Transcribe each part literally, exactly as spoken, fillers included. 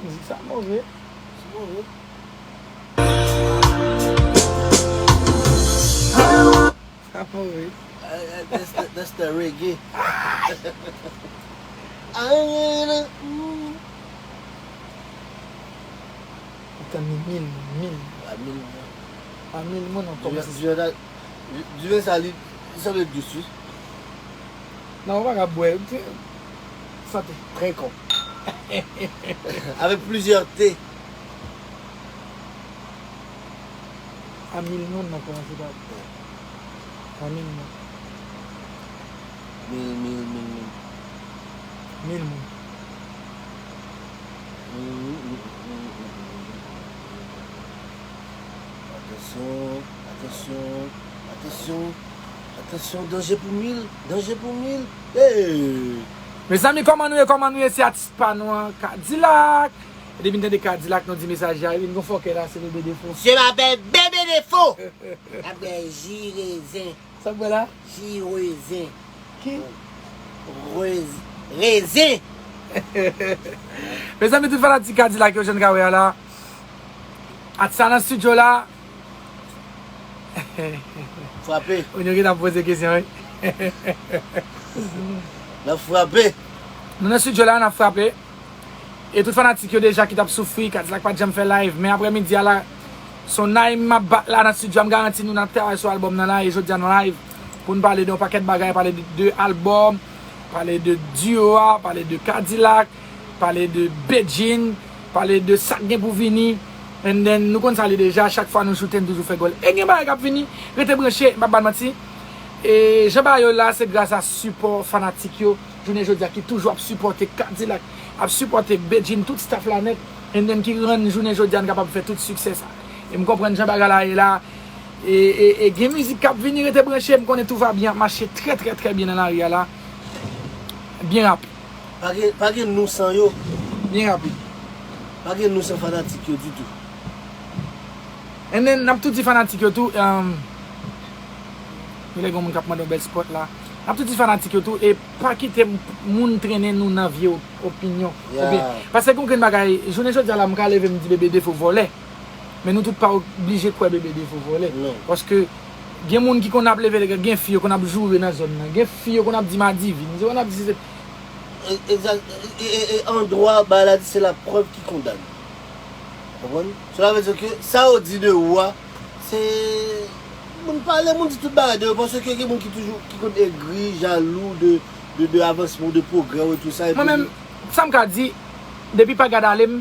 Mizik sa move. Sa move. Sa move. Uh, uh, that's the, that's the reggae. Ay, mm. Ou tann li mil moun, mil. A mil moun. A mil moun ankò. Diven, diven sa, diven sa li, li sanble dous, wi. Non, ou pa ka bwè. Sante. Très con. Avec plusieurs T. A mil moun nan kòmanse pa. A mil moun. Mil, mil, mil, mil. Mil moun. Mil, mil, mil, mil, mil, mil, mil. Atansyon, atansyon, atansyon, atansyon, danje pou mil, danje pou mil. Hey! Mezanmi, kòman nou ye, kòman nou ye? Se atis pa nou an, Kadilak. E depi n tande Kadilak, nou di mesaj la, vin gon fòkè la, se Bebe Defo. Je m'appelle Bebe Defo. Apre ji rezen. Sa k bwè la? Ji rezen. Ki? Rez-, rezen. Mezanmi, tout fanatik Kadilak yo, jan n ka wè a la. Atis sa nan estidyo la. Frape. Ou gen tan poze kesyon, wi. N ap frape. Nou nan estidyo la, n ap frape. E tout fanatik yo deja ki t ap soufri, Kadilak pa t janm fè live. Men aprèmidi a la, se yon night m ap bat la nan estidyo a, m garanti nou n ap travay sou albòm nan la, e jodi a nou live pou n pale de yon pakèt bagay, pale de, de albòm, pale de duo a, pale de Kadilak, pale de Bedjine, pale de sa k gen pou vini. And then, nou konn sa li deja, chak fwa nou choute, n toujou fè gòl. E gen bagay k ap vini, rete branche, m p ap ba n manti. E jan bagay yo la, se gras a sipò fanatik yo, jounen jodi a, ki toujou ap sipòte Kadilak, ap sipòte Bedjine, tout staff la nèt, and then ki rann jounen jodi a n kapab fè tout siksè sa. E m konprann jan bagay la ye la. E, e, e gen mizik k ap vini, rete branche, m konnen tout va byen, ap mache trè, trè, trè byen nan lari a la. Byen rapid. Pa gen, pa gen nou san yo. Byen rapid. Pa gen nou san fanatik yo ditou. And then, n ap tou di fanatik yo tou, um, genlè gen moun k ap mande yon bèl spot la. N ap tou di fanatik yo tou, e pa kite m-, moun trennen nou nan vye op-, opinyon. Yeah. Oubyen, paske gen grenn bagay, jounen jodi a la, m ka leve m di Bebe Defo vòlè. Men nou tout pa oblije kwè Bebe Defo vòlè. Non. Paske gen moun ki konn ap leve, gen fi yo konn ap joure nan zòn nan. Gen fi yo konn ap di m adivin. Yo konn ap di se e, egzak, e, e, e, an dwa, bagay la di se la preuve qui condamne. Konprann? Cela veut dire que sa yo di de ou a, se moun pale, moun di tout bagay de yo, paske gen moun ki toujou, ki konn egri, jalou de, de, de avansman, de pwogrè ou e tou sa, epi mwen menm, sa m ka di, depi pa gad ale m,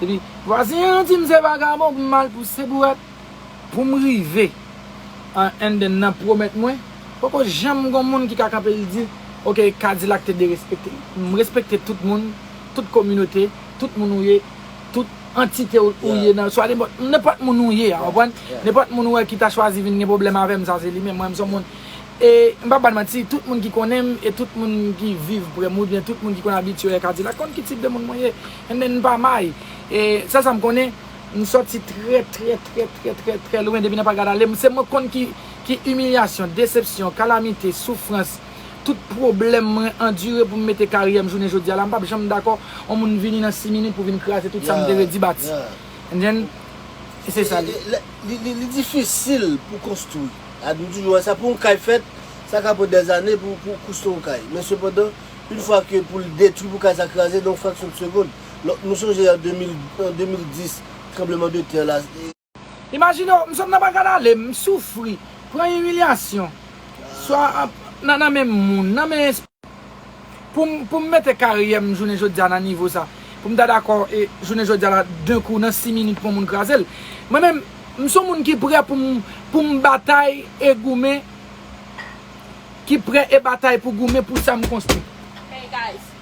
epi vwazen an di m se vagabon, pou m al pouse bourèt, pou m rive an, and then nan pwomèt mwen, poko janm gon moun ki ka kanpe l di, oke, Kadilak te derespekte l. M respekte tout moun, tout kominote, tout moun ou ye, tout antite ou, ou ye nan, swa nenpòt, nenpòt moun ou ye a, konprann? Nenpòt moun ou wè ki ta chwazi vin gen pwoblèm avè m, sa se li menm. Mwen, m se yon moun E m p ap ba n manti, tout moun ki konnen m e tout moun ki viv prè m, oubyen tout moun ki konn abitye wè Kadilak, konn ki tip de moun mwen ye. And then, m pa may. E sèl sa m konnen, m sòti trè, trè, trè, trè, trè, trè lwen depi nan pa gad ale. Se mwen konn ki, ki imilyasyon, desepsyon, kalamite, soufrans, tout pwoblèm mwen andire pou m mete karyè m jounen jodi a la. M p ap janm dakò yon moun vini nan sis minit pou vin kraze tout sa m te redi bati. And then, e se sa li. Li, li, li difisil pou konstwi. A, nou toujou wè sa, pou yon kay fèt, sa ka pran dèzane pou, pou konstwi yon kay. Men sepandan, yon fwa ke pou l detwi, pou kay sa kraze, nan yon fraksyon de segonn. Lò, nou sonje an de mil, an de mil dis, tranbleman de tè la. Imajine w, m sot nan pa gad ale, m soufri, pran imilyasyon. Swa ap, nan, nan men moun, nan men pou m, pou m mete karyè m jounen jodi a nan nivo sa, pou m ta dakò, e, jounen jodi a la, d'un coup, nan sis minit, pou yon moun kraze l. Mwen menm, m se yon moun ki prè pou m, pou m batay e goumen, ki prè e batay pou goumen pou sa m konstwi. Hey guys,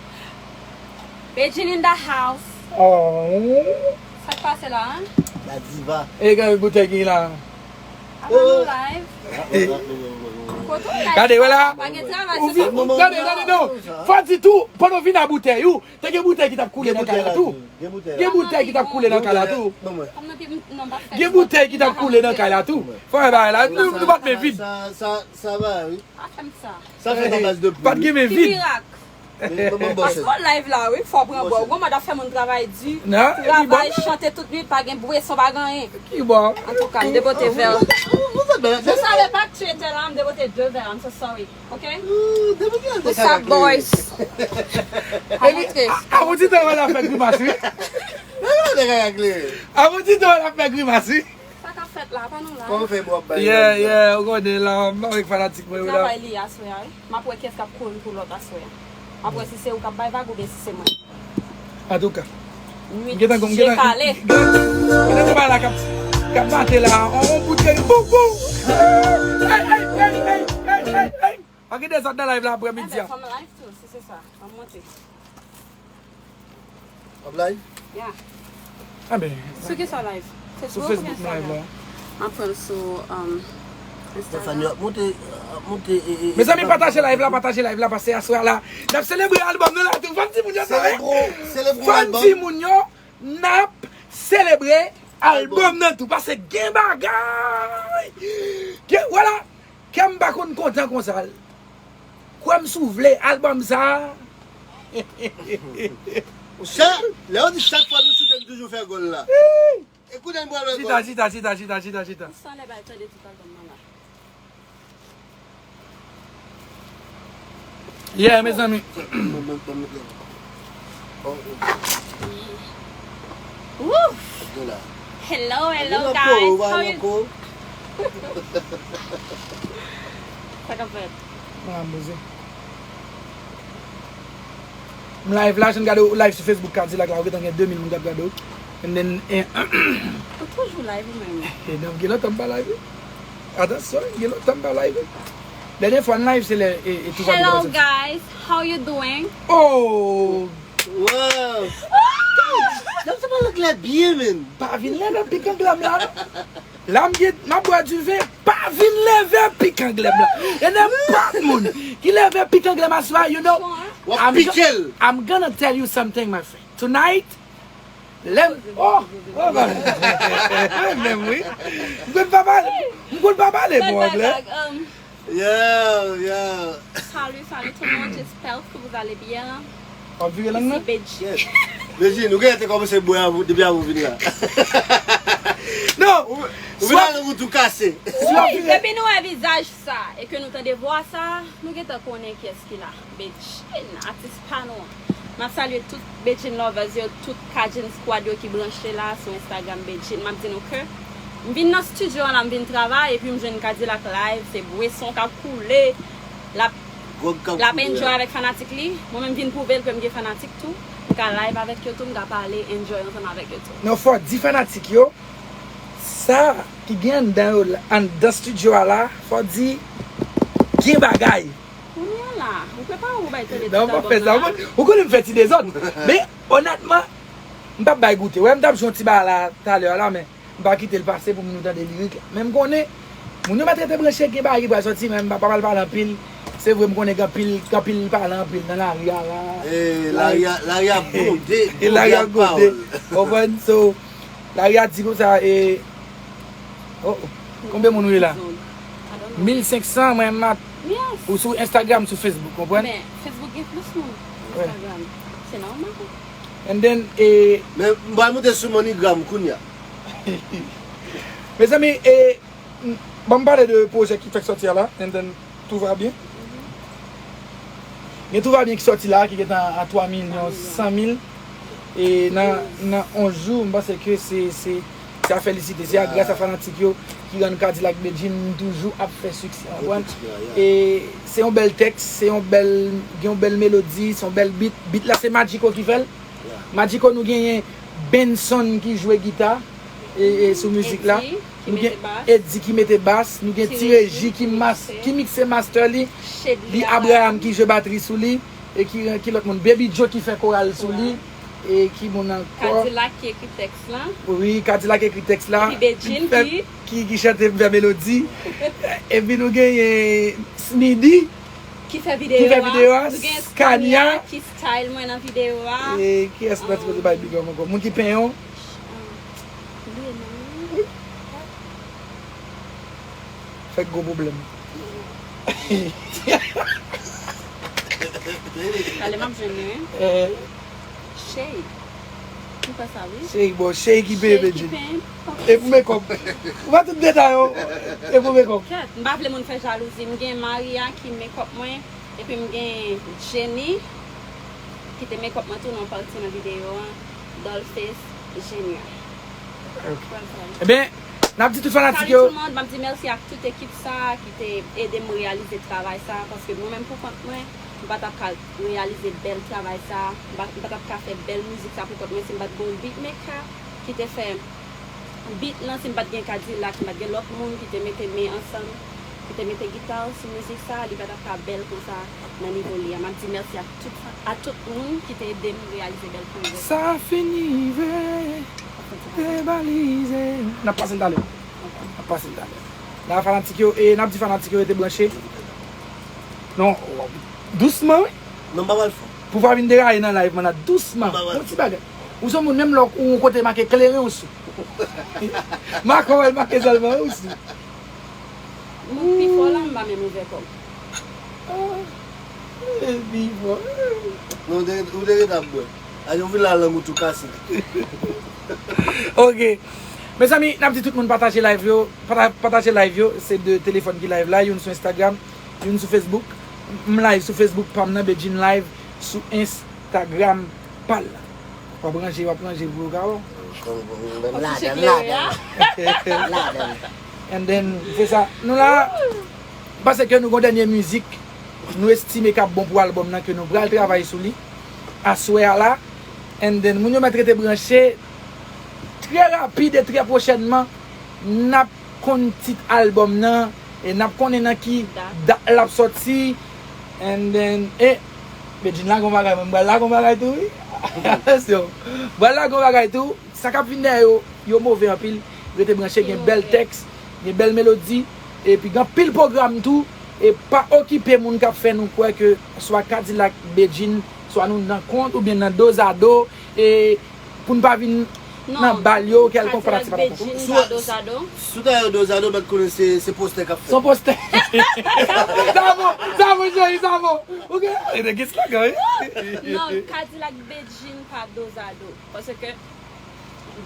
Bedjine in the house. Oh. Sa k pase la, hein? La diva. E gade boutèy ki la. Apa nou live? Kote w live? Gade, wè la. Pa gen travay, se sa. Gade, gade, non. Fò di tou, pandan w vin a boutèy ou, te gen boutèy ki t ap koule nan kay la tou. Gen boutèy ki t ap koule nan kay la tou. Gen boutèy ki t ap koule nan kay la tou. Fò wè bagay la. Nou, nou pa t men vid. Sa, sa, sa va, wi. Pa fè m sa. Sa fèt a baz de plim. Pa t gen men vid. Ki mirak? Paske w live la, wi, fò w pran bò. Gwo mòd ap fè moun travay di, travay, chante tout nwit, pa gen bweson, pa gen anyen. Ki bò? Antouka, m debote vè. Desann pa tchete la, m debote de vè, I'm so sorry. Ok? What's up, boys? Epi, a, a, ou di tèlman l ap fè grimas, wi. A, ou di tèlman l ap fè grimas, wi. Sa k ap fèt la, pa nou la. Kòman fè m w ap bay Yeah, yeah, ou konnen la, m avèk fanatik mwen yo la. Travay li aswè a, wi. M ap wè kiyès k ap kouri pou lòt aswè a. M ap wè si se ou k ap bay vag oubyen si se mwen. Antouka. Nwit je kale. Gen tan bagay la k ap, k ap mate la. On, on bout ke bou, bou. Hey, hey, hey, hey, hey, hey, hey. Pa gen dezòd nan live la aprè midi a. Enben, fò m live tou, si se sa. Fò m monte. W ap live? Yeah. Enben, sou ki sa live? Sou Facebook oubyen Instagram? Sou Facebook m live la. M ap pran l sou, um, Instagram. Fanmi yo ap monte, ap monte, e, e, e, Mezanmi, pataje live la, pataje live la, paske aswè a la, n ap selebre albòm nou la tou. Fò m di moun yo sa, wi. Selebre, selebre albòm. Fò m di moun yo, n ap selebre albòm nan tou, paske gen bagay. Gen, vwala, kè m pa konn kontan konsa. Kwè m si w vle, albòm sa a. Monchè, lè yo di chak fwa nou choute, nou toujou fè gòl la. E kounye a nou pral wè gòl. Chita, chita, chita, chita, chita, chita. Ou sanlè bay tande tout albòm nan la. Yeah, mezanmi. Woo! Hello, hello, guys. How you? Sa k ap fèt? Mwen la, m poze. M live la, jan gade w live sou Facebook Kadilak la, ou gentan gen de mil moun k ap gade w. And then, eh, Ou toujou live ou menm? Eh, non, gen lontan m pa live, wi. Atansyon, gen lontan m pa live, wi. Dènye fwa m live, se lè, eh, eh, Touva te kòmanse. Hello, guys, how you doing? Oh! Wow! Nap sa pale anglè byen, men. Pa vin leve pikan glè m la, non. La m gen, m ap bwè diven, pa vin leve pikan glè m la. E nenpòt moun ki leve pikan glè m aswè, you know, I'm go-, I'm gonna tell you something, my friend. Tonight, lè m, oh, oh, ba, mwen menm, wi. M konn pa pale, m konn pa pale bon anglè. Yo, yo. Salut, salut tout le monde, j'espère que vous allez bien. W ap vire lang nan? Ici Bedjine. Yes. Bedjine, ou genlè te kòmanse bwè avan, depi avan w vin la. Non. Ou, ou vin la, lang ou tou kase. Wi, depi nou wè vizaj sa, e ke nou tande vwa sa, nou gentan konnen kiyès ki la. Bedjine, atis pa nou an. M ap salye tout Bedjine lovers yo, tout Kajin squad yo ki branche la sou Instagram Bedjine. M ap di nou ke m vin nan studio an la, m vin travay, epi m jwenn Kadilak live, se bweson k ap koule, l ap, l ap enjoy avèk fanatik li. Mwen menm vin pwouve l ke m gen fanatik tou. M ka live avèk yo tou, m ka pale, enjoy ansanm avèk yo tou. Non, fò di fanatik yo, sa ki gen anndan yo la, anndan studio a la, fò di gen bagay. Kounye a la, ou prepare ou bay tande tout albòm nan la? Non, m pa fè sa. Ou konn, ou konnen m fè ti dezòd. Men, onètman, m p ap bay goute. Wè, m t ap jwe yon ti bagay la talè a la, men m pa kite l pase pou moun yo tande lirik la. Men m konnen, moun yo mèt rete branche, gen bagay ki pral sòti, men m pa pral pale anpil. Se vre, m konnen gen anpil, gen anpil pale anpil nan lari a la. E, lari a, lari a bonde, bonde ak pawòl. Ou konprann? So, lari a di konsa, e, oh, oh. Konbyen moun ou ye la? Mil senk san, mwen, m ap, ou sou Instagram, sou Facebook, konprann? Men, Facebook gen plis moun. Instagram. Se nòmal. And then, e, men m pral monte sou MoneyGram kounye a. Mezanmi, e, m, ban m pale de pwojè ki fèk sòti a la, and then, Tout va bien. Gen Tout va bien ki sòti la, ki gentan a twa milyon san mil. E nan, nan onz jou, m panse ke se, se, se a felisite. Se a gras a fanatik yo ki rann Kadilak Bedjine toujou ap fè siksè, w konprann? E se yon bèl tèks, se yon bèl, gen yon bèl melodi, se yon bèl beat. Beat la se Magico ki fè l. Magico, nou genyen Benson ki jwe gita, e, e, sou mizik la. Nou gen Eddy ki mete bas, nou gen Ti Reji ki mas-, ki mikse master li. Li Abraham ki jwe batri sou li, e ki, ki lòt moun? Baby Joe ki fè koral sou li, e ki moun ankò? Kadilak ki ekri tèks la. Wi, Kadilak ekri tèks la. Epi Bedjine ki, ki, ki chante, fè melodi. Epi nou genyen Smidy ki fè videyo a. Ki fè videyo a. Nou gen Scania ki style mwen nan videyo a. E kiyès nou ta sipoze bay big up ankò? Moun ki penyen w? Bliye non. Fèk gwo pwoblèm. Talè m ap jwenn li, wi. Eh, Cheri. Ou fè sa, wi. Cheri, bon, cheri ki peye Bedjine. Cheri ki peye m. E pou mekòp. Ou pa tout detay yo. E pou mekòp. Kèt, m pa vle moun fè jalouzi. M gen Maria ki mekòp mwen. Epi m gen Jenny ki te mekòp mwen tou nan pati nan videyo an. Dollface Jenny an. Ok. Ebyen, n ap di tout fanatik yo. Salut tout le monde, m ap di mèsi ak tout ekip sa ki te ede m reyalize travay sa, paske mwen menm pou kont mwen, m pa t ap ka reyalize bèl travay sa, m pa, m pa t ap ka fè bèl mizik sa pou kont mwen si m pa t gen yon beatmaker ki te fè beat lan, si m pa t gen Kadilak, si m pa t gen lòt moun ki te mete men ansanm, ki te mete gita sou mizik sa, li pa t ap ka bèl konsa nan nivo li a. M ap di mèsi a tout, a tout moun ki te ede m reyalize bèl pwojè sa. Sa fini vre, debalize. N ap pase l talè. N ap pase l talè. La fanatik yo, e n ap di fanatik yo rete branche. Non, dousman, wi. Non, m pa pral fò. Pou pa vin deraye nan live, man, dousman. M pa pral fò. Yon ti bagay. Ou se yon moun, menm lè ou kote make kleren ou sou. Make wè l make sèlman, wi, ou sou. Mwen pi fò la, m pa menm ouvè kò m. Ah, eh, pi fò. Non, ou te, ou te ret ap bwè. A, ou vin la lang ou tou kase. Ok. Mezanmi, n ap di tout moun pataje live yo. Pata-, pataje live yo. Se de telefòn ki live la. Youn sou Instagram, youn sou Facebook. M live sou Facebook pa m nan, Bedjine live sou Instagram pa l. W ap ranje, w ap ranje pou yo ka wè w. Konn, konn, konn, ladan, ladan. Ladan. And then, se sa. Nou la, m panse ke nou gon dènye mizik, nou estime k ap bon pou albòm nan, ke nou pral travay sou li, aswè a la. And then, moun yo mèt rete branche, trè rapid e trè pwochènman, n ap konn tit albòm nan, e n ap konnen nan ki dat l ap sòti. And then, e, Bedjine lage yon bagay, mwen, m pral lage yon bagay tou, wi. Atensyon. M pral lage yon bagay tou. Sa k ap vin dèyè yo, yo move anpil. Rete branche, gen bèl tèks, gen bèl melodi, epi gen anpil pwogram tou. E pa okipe moun k ap fè nou kwè ke swa Kadilak, Bedjine, swa nou nan kont oubyen nan dozado, e pou n pa vin nan bal yo, kèlkonk fanatik pa ta konprann. Si w ta yo dozado, mèt konnen se, se postè k ap fèt. Se yon postè. Sa bon, sa bon, cheri, sa bon. Ou gen, e de gen slogan, wi. Non, Kadilak Bedjine pa dozado. Paske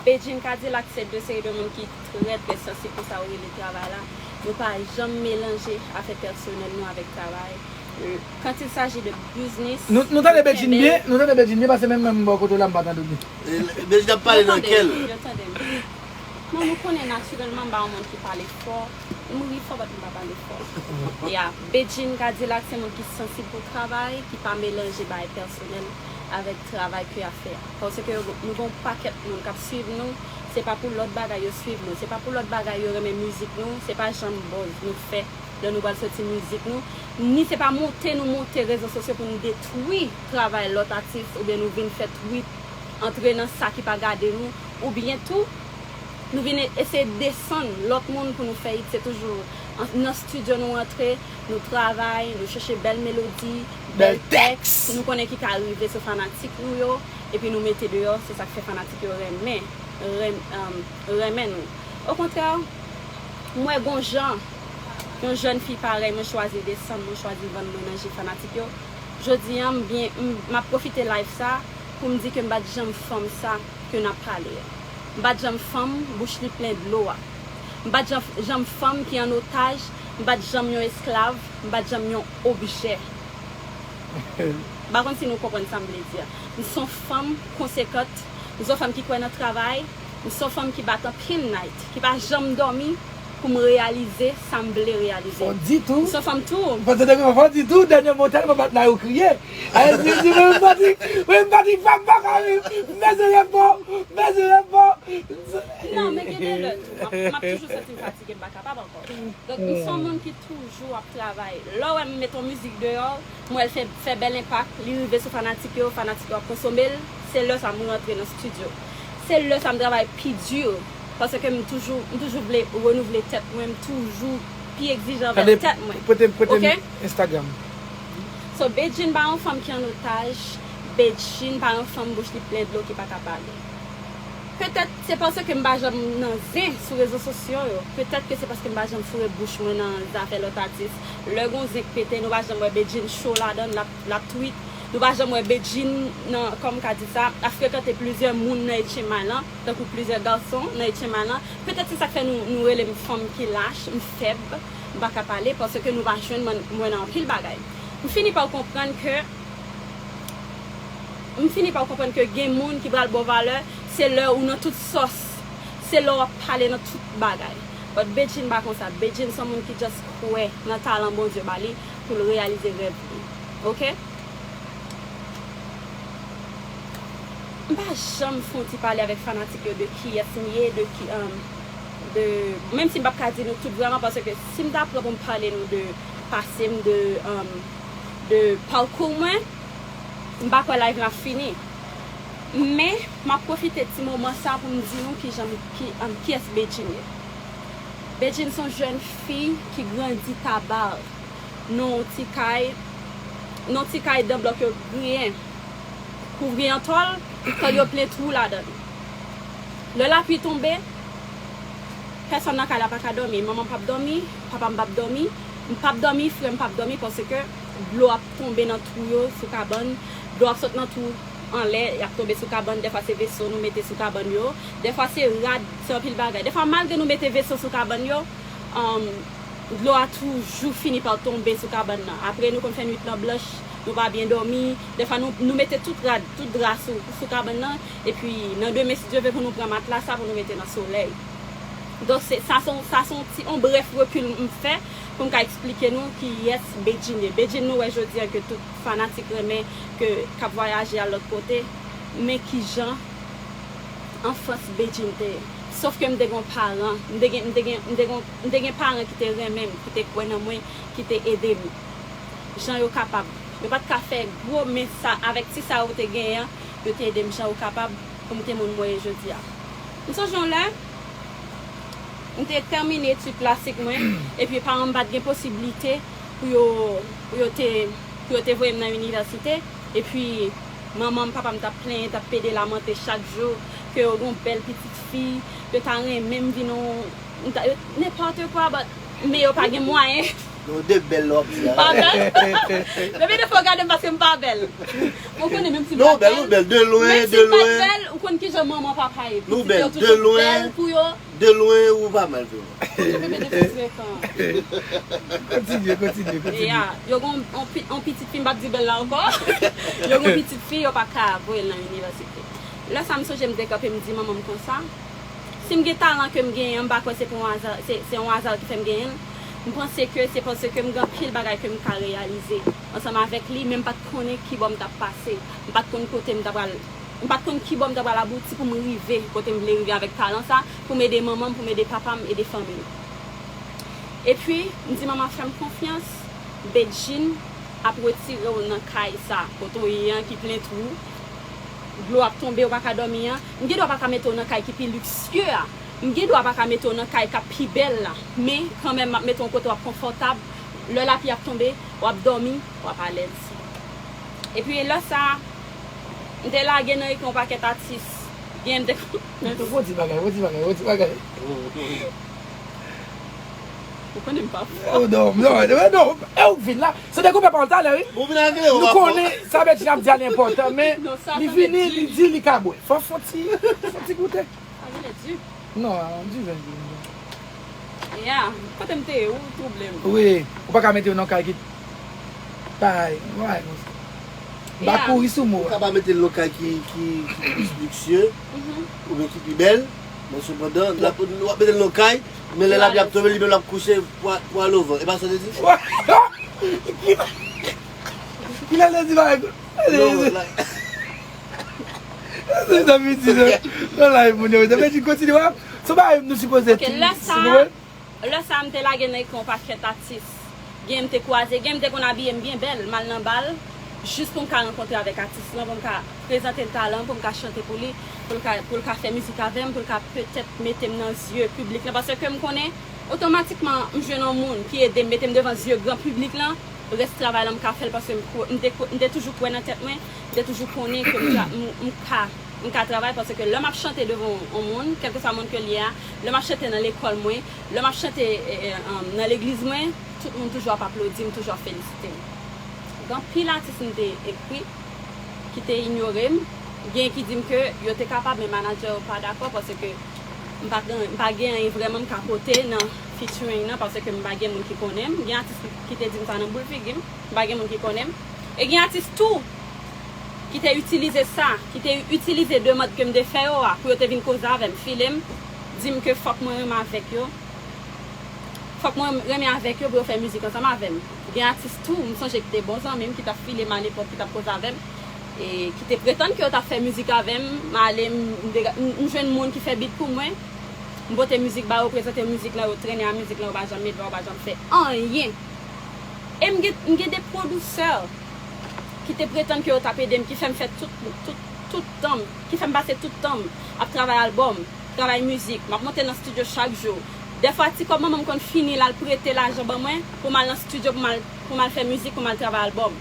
Bedjine Kadilak se de seri de moun ki trè, trè sansib pou sa yo rele travay la. Nou pa janm melanje afè pèsonèl nou avèk travay. Quand il s'agit de business, nou, nou tande Bedjine byen, nou tande Bedjine byen, paske menm mwen m bò kote w la, m pa tande w byen. E, Bedjine ap pale nan kè l. Yo tande m, yo tande m. Non, nou konnen natirèlman m pa yon moun ki pale fò. M ri fò, but m pa pale fò. Ya, Bedjine Kadilak se moun ki sansib pou travay, ki pa melanje bagay pèsonèl avèk travay ke y ap fè a. Paske yo, nou gen yon pakèt moun k ap swiv nou, se pa pou lòt bagay yo swiv nou, se pa pou lòt bagay yo renmen mizik nou, se pa janm buzz nou fè lè nou pral soti mizik nou, ni se pa monte nou monte rezo sosyo pou nou detwi travay lòt atis oubyen nou vin fè tweet antre nan sa ki pa gade nou, oubyen tou, nou vin e-, eseye desann lòt moun pou nou fè hit. Se toujou an-, nan estidyo nou rantre, nou travay, nou chèche bèl melodi, bèl tèks, nou konnen ki ka rive sou fanatik nou yo, epi nou mete deyò, se sa k fè fanatik yo renmen, renm-, um, renmen nou. Okontrè, m wè gon jan, yon jèn fi parèy mwen chwazi desann mwen, chwazi vann mwen nan je fanatik yo. Jodi a, m byen, m, m ap pwofite live sa pou m di ke m pa t janm fanm sa ke n ap pale a. M pa t janm fanm bouch li plen dlo a. M pa t janm, janm fanm ki an otaj, m pa t janm yon esklav, m pa t janm yon objè. M pa konn si nou konprann sa m vle di a. M se yon fanm konsekant, m se yon fanm ki kwè nan travay, m se yon fanm ki bat anpil night, ki pa janm dòmi pou m reyalize sa m vle reyalize. Fò di tou. M se yon fanm tou. Fò di tou, dènye mo tèlman bat night ou kriye. Ay, di, di, mwen, m pati, mwen, m pati, pa, pa ka ri. M bezwen rèv mò, m bezwen rèv mò. Non, men gen de lè tou. M ap, m ap toujou santi m fatige, m pa kapab ankò. Donk, m se yon moun ki toujou ap travay. Lè w wè m met yon mizik deyò, m wè l fè, fè bèl enpak, li rive sou fanatik yo, fanatik yo ap konsome l, se lè sa m rantre nan estidyo. Se lè sa m travay pi di, paske m toujou, m toujou vle renouvle tèt mwen, m toujou pi egzijan anvè tèt mwen. Prete, prete m Instagram. So, Bedjine pa yon fanm ki an otaj, Bedjine pa yon fanm bouch li plen dlo ki pa ka pale. Petèt se paske m pa janm nan zen sou rezo sosyo yo. Petèt ke se paske m pa janm foure bouch mwen nan zafè lòt atis. Lè gon zen k pete, nou pa janm wè Bedjine cho ladan l, l ap, l ap tweet. Nou pa janm wè Bedjine nan, kòman m ka di sa, ap frekante plizyè moun nan Etchenmay lan, tankou plizyè gason nan Etchenmay lan. Petèt se sa k fè nou, nou rele m fanm ki lach, m fèb, m pa ka pale, paske nou pa jwenn mwen, mwen nan anpil bagay. M fini pa konprann ke M fini pa konprann ke gen moun ki pral ba w valè, se lè ou nan tout sòs, se lè w ap pale nan tout bagay. But Bedjine pa konsa. Bedjine se yon moun ki just kwè nan talan Bondye ba li pou l reyalize rèv li. Oke? M pa janm fè yon ti pale avèk fanatik yo de kiyès m ye, de ki, um, de, menm si m p ap ka di nou tout vrèman, paske si m ta pran pou m pale nou de pase m, de, um, de pakou mwen, m pa kwè live la fini. Men, m ap pwofite ti moman sa pou m di nou kijan, ki, um, kiyès Bedjine ye. Bedjine se yon jèn fi ki grandi Tabar, nan yon ti kay, nan yon ti kay dan blòk yo griyen, kouvri an tòl, tòl yo plen twou ladan l. Lè lapli tonbe, pèsòn nan kay la pa ka dòmi. Manman m p ap dòmi, papa m p ap dòmi, m p ap dòmi, frè m p ap dòmi, paske dlo ap tonbe nan twou yo sou kabann, dlo ap sot nan twou anlè, y ap tonbe sou kabann, dèfwa se veso nou mete sou kabann yo, dèfwa se rad, se anpil bagay. Dèfwa malgre nou mete veso sou kabann yo, um, dlo a toujou fini pa tonbe sou kabann nan. Apre nou konn fè nwit lan blanch, nou pa byen dòmi. Dèfwa nou, nou mete tout rad, tout dra sou, sou kabann nan. Epi nan demen, si Dye vle, pou nou pran matla sa pou nou mete nan solèy. Donk, se, sa se yon, sa se yon ti, yon brèf rekil m fè pou m ka eksplike nou kiyès Bedjine ye. Bedjine nou wè jodi a ke tout fanatik renmen, ke, k ap vwayaje al lòt kote. Men kijan anfans Bedjine te ye. Sòf ke m te gen yon paran, m te gen, m te gen, m te gen, m te gen paran ki te renmen m, ki te kwè nan mwen, ki te ede m jan yo kapab. Yo pa t ka fè gwo, men sa, avèk ti sa yo te genyen an, yo te ede m jan yo kapab pou m te moun mwen ye jodi a. M sonje yon lè, m te tèmine etid klasik mwen, epi paran m pa t gen posiblite pou yo, pou yo te, pou yo te voye m nan inivèsite. Epi, manman m, papa m t ap plenyen, t ap pede lamante chak jou, ke yo gen yon bèl pitit fi, yo ta renmen m vin yon, m ta, yo, nenpòt kwa, but, men yo pa gen mwayen. Yo de bèl lè w ap di a. Pa bèl? Depi defwa w gade m paske m pa bèl. Ou konnen menm si m pa bèl. Non, bèl, ou bèl, de lwen, de lwen. Menm si m pa bèl, ou konn kijan manman, papa ye. Pitit yo toujou bèl pou yo. De lwen, ou pa mal vre. Yo bebe de frekan. Kontinye, kontinye, kontinye. Ya, yo gon on pi-, on pitit fi, m p ap di bèl la ankò. Yo gon pitit fi, yo pa ka voye l nan inivèsite. Lè sa, m sonje m te kanpe, m di manman m konsa, si m gen talan ke m genyen an, m pa kwè se pou yon aza, se, se yon aza ki fè m genyen l. M panse ke se paske m gen anpil bagay ke m ka reyalize ansanm avèk li, men m pa t konnen kibò m t ap pase. M pa t konn kote m ta pral M pa t konn kibò m ta pral abouti pou m rive kote m vle rive avèk talan sa, pou m ede manman m, pou m ede papa m, ede fanmi m. Epi, m di manman fè m konfyans, Bedjine ap retire w nan kay sa, kote w ye an ki plen twou, dlo ap tonbe, w pa ka dòmi an. M gen dwa pa ka mete w nan kay ki pi liksye a, m gen dwa pa ka mete w nan kay k ap pi bèl la, men kanmenm m ap mete w kote w ap konfòtab, lè lapli ap tonbe, w ap dòmi, w ap alèz. Epi lè sa, m te lage nan ekran yon pakèt atis. Gen m te... Men tou, fò ti bagay, fò ti bagay, fò ti bagay. Ou konnen m pa fò. Oh, non, non, non, non, e ou k vin la. Se te koupe pawòl talè, wi. Nou konnen sa Bedjine ap di a li enpòtan, men li vini, li di li ka bwè. Fò, fò ti, fò ti goute. Sa genlè di. Non, di ven di. Ya, kote m te ye, ou twouble m. Wi, ou pa ka mete yo nan kay ki pa, pa, m pa kouri sou mo a. Ou ka pa mete l nan kay ki, ki, ki plis liksye, oubyen ki pi bèl, men sepandan, l ap, w ap mete l nan kay, men lè lapli ap tonbe, li menm l ap kouche pou, pou al ovan. E pa sa w te di? Kilè l te di bagay? Non, la. Se sa m di, non. Nan live, moun yo, sa vle di kontinye, w ap, se yon bagay nou sipoze... Ok, lè sa, lè sa, m te lage nan ekran yon pakèt atis. Gen m te kwaze, gen m te konn abiye m byen bèl, m al nan bal, jis pou m ka rankontre avèk atis lan, pou m ka prezante l talan, pou m ka chante pou li, pou l ka, pou l ka fè mizik avè m, pou l ka petèt mete m nan zye piblik lan, paske m konnen, otomatikman, m jwenn yon moun ki ede m, mete m devan zye gran piblik lan, rès travay la m ka fè l paske m kwè, m te kwè, m te toujou kwè nan tèt mwen, m te toujou konnen ke m ka, m, m ka, m ka travay, paske lè m ap chante devan yon moun, kèlkeswa moun ke l ye a, lè m ap chante nan lekòl mwen, lè m ap chante, e, e, um, nan legliz mwen, tout moun toujou ap aplodi m, toujou ap felisite m. Gen anpil atis m te ekri ki te inyore m. Gen ki di m ke yo te kapab, men manadjè yo pa dakò, paske m pa gen, m pa gen anyen vrèman m ka pote nan featuring nan, paske m pa gen moun ki konnen m. Gen atis ki, ki te di m sa nan boul figi m, m pa gen moun ki konnen m. E gen atis tou ki te itilize sa, ki te itilize demann ke m te fè yo a, pou yo te vin koze avè m, file m, di m ke fòk mwen renmen avèk yo. Fòk mwen renmen avèk yo pou yo fè mizik ansanm avè m. Gen atis tou, m sonje ki te bon zanmi m, ki t ap file m alepòk, ki t ap koze avè m, e ki te pretann ke yo t ap fè mizik avè m. M ale, m, m, m jwenn moun ki fè beat pou mwen. M pote mizik ba yo, prezante mizik lan, yo trennen a mizik lan, yo pa janm met vwa, yo pa janm fè anyen. E m gen, m gen de pwodisè ki te pretann ke yo t ap ede m, ki fè m fè tout, tout, tout tan m, ki fè m pase tout tan m ap travay albòm, travay mizik. M ap monte nan estidyo chak jou. Dèfwa, ti kòb manman m konn fini, l al prete lajan ban mwen pou m al nan estidyo, pou m al, pou m al fè mizik, pou m al travay albòm.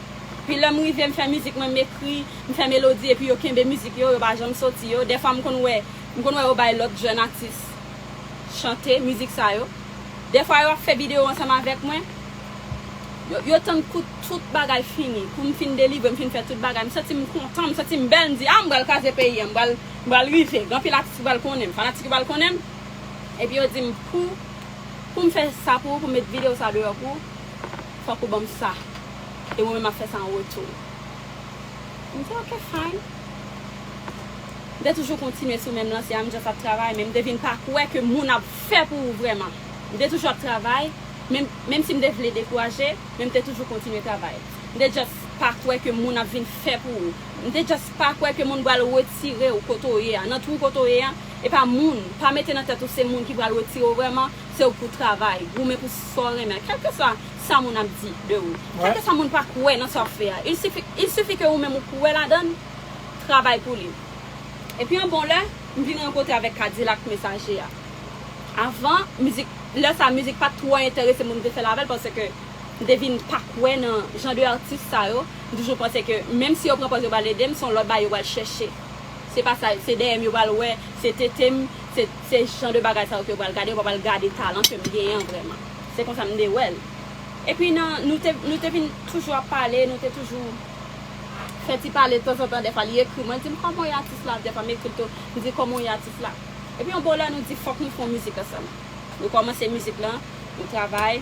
Pi lè m rive, m fè mizik mwen, m ekri, m fè melodi, epi yo kenbe mizik yo, yo pa janm soti yo. Dèfwa, m konn wè, m konn wè yo bay lòt jèn atis chante mizik sa yo. Dèfwa, yo ap fè videyo ansanm avèk mwen. Yo, yo tann kou tout bagay fini. Kou m fin delivre, m fin fè tout bagay. M santi m kontan, m santi m bèl. M di, "Ah, m pral kraze peyi a, m pral, m pral rive. Gen anpil atis ki pral konnen m, fanatik ki pral konnen m." Epi yo di m, "Pou, pou m fè sa pou ou, pou m met videyo sa deyò pou ou, fòk ou ban m sa. E mwen menm m ap fè sa an retou." M di, "Ok, fine." M te toujou kontinye sou menm lanse a, m just ap travay, men m te vin pa kwè ke moun ap fè pou ou vrèman. M te toujou ap travay, menm, menm si m te vle dekouraje, men m te toujou kontinye travay. M te just pa kwè ke moun ap vin fè pou ou. M te just pa kwè ke moun pral retire w kote w ye a. Nan twou kote w ye a, e pa moun. Pa mete nan tèt ou se moun ki pral retire w vrèman, se ou k pou travay, goumen pou sa w renmen. Kèlkeswa sa moun ap di de ou. Wi. Kèlkeswa moun pa kwè nan sa w ap fè a. Il sifi, il sifi ke ou menm ou kwè ladan l, travay pou li. Epi yon bon lè, m vin rankontre avèk Kadilak Mesaje a. Avan, mizik, lè sa, mizik pa t twò enterese m pou m te fè l avè l, paske m te vin pa kwè nan jan de atis sa yo. M toujou panse ke menm si yo pran pòz yo pral ede m, se yon lòt bagay yo pral chèche. Se pa sa, se dèyè m yo pral wè, se tete m, se, se jan de bagay sa yo ke yo pral gade, yo pa pral gade talan ke m genyen an vrèman. Se konsa m te wè l. Epi nan, nou te, nou te vin toujou ap pale, nou te toujou fè ti pale tanzantan, dèfwa li ekri mwen, li di m, "Kòman w ye atis la?" Dèfwa m ekri l tou, m di, "Kòman w ye atis la?" Epi yon bon lè nou di, "Fòk nou fè yon mizik ansanm." Nou kòmanse mizik lan, nou travay,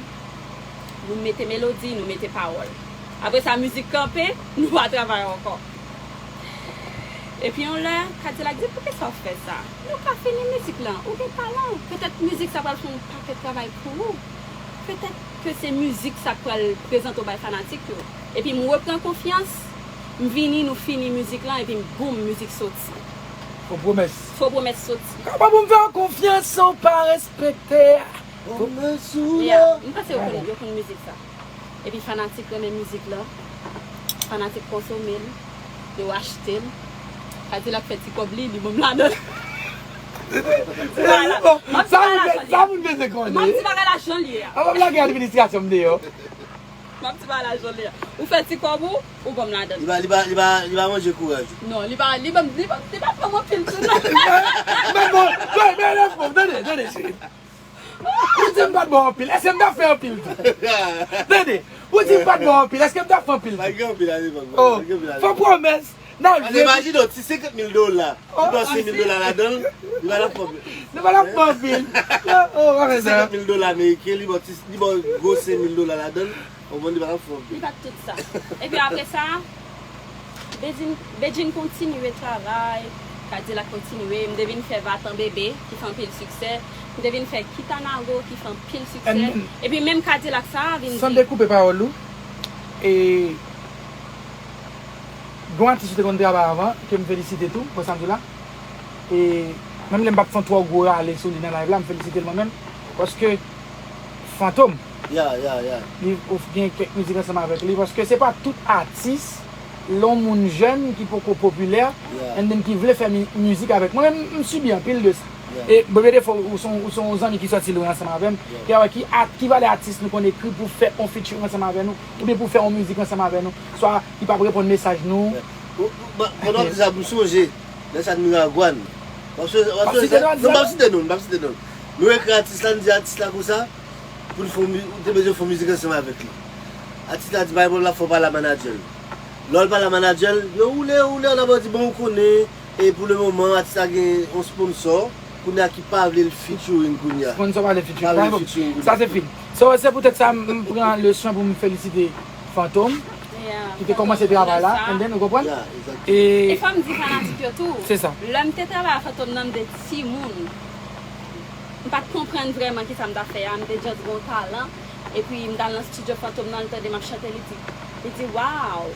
nou mete melodi, nou mete pawòl. Apre sa, mizik kanpe, nou pa travay ankò. Epi yon lè, Kadilak di, "Poukisa w fè sa? Nou ka fini mizik lan, ou gen talan. Petèt mizik sa pral fè yon pakèt travay pou ou. Petèt ke se mizik sa k pral prezante w bay fanatik yo." Epi m repran konfyans, m vini, nou fini mizik lan, epi boum, mizik soti. Fo pwomès. Fo pwomès soti. Kòman pou m fè w konfyans san w pa respekte? Fo pwomès ou... Yeah, m panse yo konn, yo konn mizik sa. Epi fanatik renmen mizik lan, fanatik konsome l, yo achte l. Kadilak fè ti kòb li, li ban m ladan l. Sa moun bezwen konnen. M ap di bagay la jan l ye a. An, m ap lage administrasyon m deyò. M ap di bagay la jan l ye a. Ou fè ti kòb ou, ou ban m ladan l. Li pa, li pa, li pa, li pa manje kouraj ou. Non, li pa, li ban m, li pa, li pa ban m anpil tou non. Men bon, men, men, men, tande, tande, cheri. Ou di m pa t ba w anpil, èske m t ap fè anpil tou? Tande, ou di m pa t ba w anpil, èske m t ap fè anpil tou? Pa gen anpil a lepòk, non. Oh, pa gen anpil a lepòk. Fo pwomès, n ap jwe. Imajine w, ti senkant mil dola, li ba w senk mil dola ladan l, li pa t ap fè anpil. Nou pa t ap fè anpil. Oh, oh, pa fè sa. Senkant mil dola ameriken, li ba w ti, li ba w gwo senk mil dola ladan l. Ou konprann, li pa t ap fè anpil. Li pa t tout sa. Epi apre sa, Bedjine, Bedjine kontinye travay, Kadilak kontinye, m te vin fè Vatan Bebe, ki fè anpil siksè, m te vin fè Kitanago, ki fè anpil siksè. And epi menm Kadilak sa a vin di. San dekoupe pawòl ou, e, gen yon atis ou te konn travay avan, ke m felisite tou, pou sa m di la. E menm lè m p ap fè yon twò gwo rale sou li nan live la, m felisite l mwen menm. Paske Fantom, yeah, yeah, yeah, li, ou gen kèk mizik ansanm avèk li, paske se pa tout atis, lè yon moun jèn ki poko popilè, yeah, and then ki vle fè mi-, mizik avèk mwen. Mwen menm, m sibi anpil de sa. Yeah. E, bebe, defo, ou se yon, ou se yon zanmi ki sòti lwen ansanm avè m, yeah, ki, ki, a, ki valè atis nou konn ekri pou fè yon featuring ansanm avè nou, oubyen pou fè yon mizik ansanm avè nou, swa li p ap reponn mesaj nou. Yeah. Ou, ou, ba, pandan w ap di sa, m sonje, Lè sa n miragwàn. W ap sonje, w ap sonje sa? Non, m p ap site non, m p ap site non. Nou ekri atis la, n di atis la konsa, pou n fè yon mi-, ou te bezwen fè yon mizik ansanm avèk li. Atis la di, pa gen pwoblèm, l ap fè w pale a manadjè l. Lè w al pale a manadjè l, yo woule, woule, ann ap di, bon, ou konnen, e pou le moman, atis la gen yon sponsò, kounye a ki pa vle l featuring kounye a. Sponsò pa vle featuring. Pa vle featuring kounye a. Sa se fini. So, se poutèt sa, m, m pran leson pou m felisite Fantom, ki te kòmanse travay la, and then, ou konprann? E fò m di fanatik yo tou, se sa. Lè m te travay a Fantom nan, m te timoun. M pa t konprann vrèman kisa m t ap fè a, m te just gen yon talan. Epi m t al nan estidyo Fantom nan, li tande m ap chante, li di, li di, "Wow,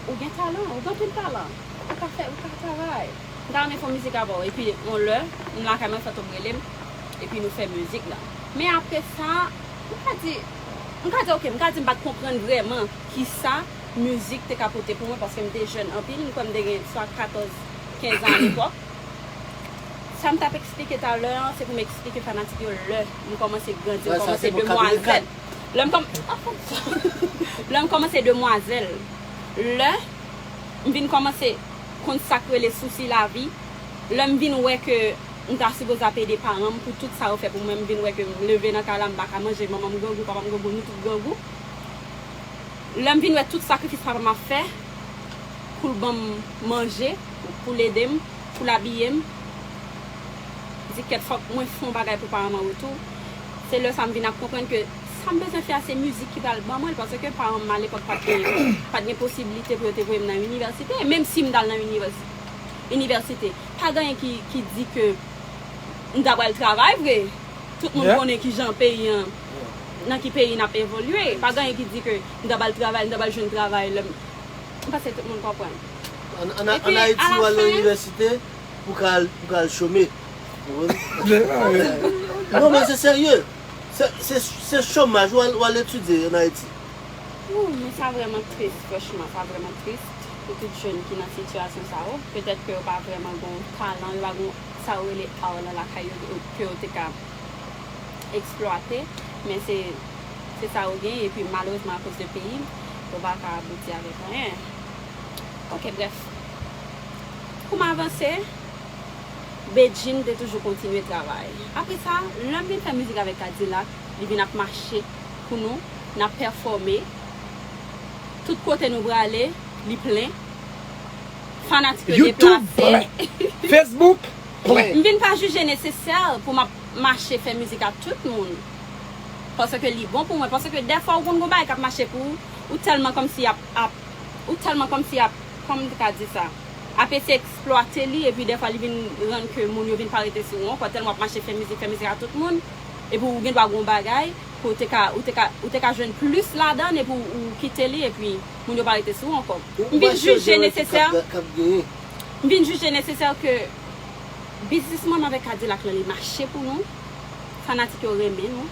ou gen talan, ou gen anpil talan, ou ka fè, ou ka travay. M ta renmen fè yon mizik avè w." Epi yon lè, m lakay mwen, Fantom rele m, epi nou fè mizik la. Men apre sa, m ka di, m ka di, ok, m ka di m pa t konprann vrèman kisa mizik te ka pote pou mwen, paske m te jèn anpil, m kwè m te gen swa katòz, kenz an alepòk. Sa m t ap eksplike talè a, se pou m eksplike fanatik yo lè m kòmanse grandi, m kòmanse demwazèl. Lè m kòm-, lè m kòmanse demwazèl, lè m vin kòmanse konn sa k rele sousi lavi, lè m vin wè ke m ta sipoze ap ede paran m pou tout sa yo fè pou mwen, m vin wè ke m leve nan kay la, m pa ka manje, manman m grangou, papa m grangou, nou tout grangou. Lè m vin wè tout sakrifis papa m ap fè pou l ban m manje, pou l ede m, pou l abiye m, m di, "Kèt, fòk mwen fè yon bagay pou paran m an retou." Se lè sa m vin ap konprann ke sa m bezwen fè a, se mizik ki pral ban mwen l, paske paran m alepòk pa t gen, pa t gen posiblite pou yo te voye m nan inivèsite, menm si m t al nan inivèsi-, inivèsite. Pa gen anyen ki, ki di ke m ta pral travay vre. Tout moun konnen kijan peyi an, nan ki peyi n ap evolye. Pa gen anyen ki di ke m ta pral travay, m ta pral jwenn travay lè m, m panse tout moun konprann. An, an, an Ayiti, w al nan inivèsite pou ka al, pou ka al chome. Ou konprann? Non, men se serye. Se, se, se chomaj, w al, w al etidye an Ayiti. Ou, men sa vrèman tris, franchman, sa vrèman tris pou tout jèn ki nan sitiyasyon sa yo. Petèt ke yo pa vrèman gen yon talan, yo pa gen yon, sa yo rele art lan lakay yo, yo, ke yo te ka eksplwate, men se, se sa yo gen, epi malerezman akoz de peyi, yo pa ka abouti avèk anyen. Ok, brèf. Pou m avanse, Bedjine te toujou kontinye travay. Apre sa, lè m vin fè mizik avèk Kadilak, li vin ap mache pou nou, n ap pèfòme. Tout kote nou prale, li plen. Fanatik yo deplase. YouTube plen. Facebook plen. M vin pa jije nesesè pou m ap mache fè mizik ak tout moun. Paske li bon pou mwen. Paske dèfwa ou konn gon bagay k ap mache pou ou, ou tèlman kòmsi ap, ap, ou tèlman kòmsi ap, kòman m te ka di sa? Ap eseye eksplwate li, epi dèfwa li vin rann ke moun yo vin pa rete sou ou ankò, tèlman w ap mache fè mizik, fè mizik ak tout moun, epi ou gen dwa gon bagay, ke w te ka, ou te ka, ou te ka jwenn plis ladan l, epi w, ou kite li, epi moun yo pa rete sou ou ankò. M vin jije nesesè, m vin jije nesesè ke biznismann avèk Kadilak lan, li mache pou nou. Fanatik yo renmen nou.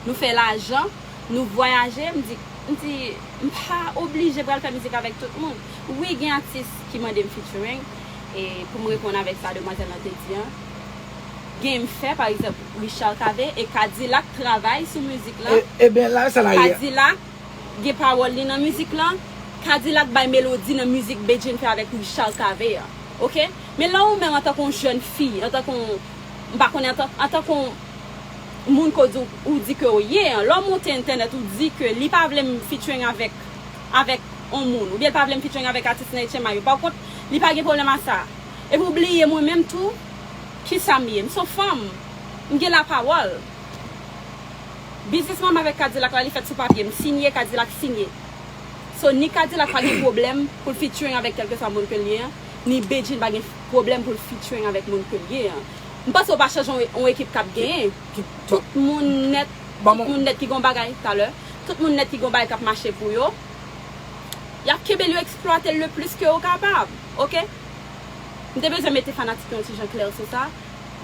Nou fè lajan, nou vwayaje, m di, m di, m pa oblije pral fè mizik avèk tout moun. Wi, gen atis ki mande m featuring, e pou m reponn avèk sa demwazèl lan te di an, gen m fè, pa egzanp, Richard Cavé e Kadilak travay sou mizik lan. E, ebyen, la, sa la ye. Kadilak gen pawòl li nan mizik lan, Kadilak bay melodi nan mizik Bedjine fè avèk Richard Cavé an. Ok? Men lè ou menm antanke yon jèn fi, antanke yon, m pa konnen, antan, antanke yon moun ke w di, ou di ke w ye an, lè w monte entènèt, ou di ke li pa vle m featuring avèk, avèk yon moun, oubyen li pa vle m featuring avèk atis nan H M I yo. Pa kont, li pa gen pwoblèm a sa. Epi w bliye mwen menm tou, kisa m ye? M se yon fanm. M gen lapawòl. Biznismann avèk Kadilak la, li fèt sou papye. M sinye, Kadilak sinye. So, ni Kadilak pa gen pwoblèm pou l featuring avèk kèlkeswa moun ke l ye an, ni Bedjine pa gen pwoblèm pou l featuring avèk moun ke l ye an. M panse w pa chanje yon, yon ekip k ap genyen. Tout moun nèt, tout moun nèt ki gon bagay, talè, tout moun nèt ki gon bagay k ap mache pou yo, y ap kenbe l, yo eksplwate l le plis ke yo kapab, ok? M te bezwen mete fanatik yo yon ti jan klè sou sa.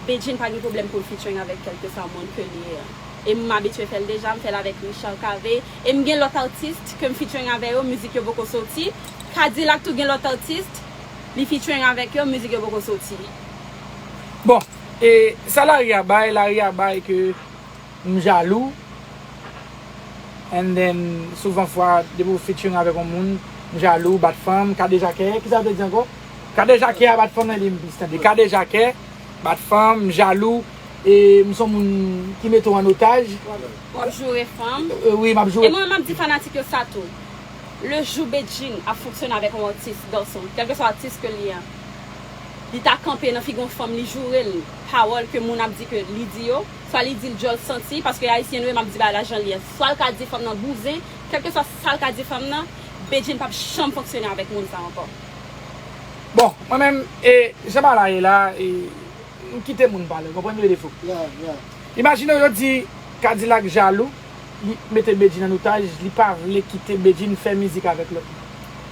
Bedjine pa gen pwoblèm pou l featuring avèk kèlkeswa moun ke l ye an. E m abitye fè l deja, m fè l avèk Richard Cavé. E m gen lòt atis ke m featuring avè yo, mizik yo poko soti. Kadilak tou gen lòt atis, li featuring avèk yo, mizik yo poko soti. Bon, e sa lari a bay, lari a bay ke m jalou. And then, souvan fwa, depi w featuring avèk yon moun, m jalou, bat fanm, kadejakè, kisa w te di ankò? Kadejakè a bat fanm nan li m plis tande. Kadejakè, bat fanm, jalou, e m se yon moun ki mete w an otaj. W ap joure fanm. E, wi, m ap E joure. mwen, m ap di fanatik yo sa tou. Le jou Bedjine ap fonksyone avèk yon atis gason, kèlkeswa atis ke l ye a, li ta kanpe nan figi yon fanm, li joure l, pawòl ke moun ap di ke li di yo, swa li di l djòl santi, paske ayisyen nou ye, m ap di bagay la jan l ye. Swa l ka di fanm nan bouzen, kèlkeswa sa l ka di fanm nan, Bedjine p ap janm fonksyone avèk moun sa ankò. Bon, mwen menm, e, jan bagay la ye la, e, m kite moun pale, w konprann, m leve defo. Ya, ya. Imajine w yo di Kadilak jalou, li mete Bedjine an otaj, li pa vle kite Bedjine fè mizik avèk lòt moun.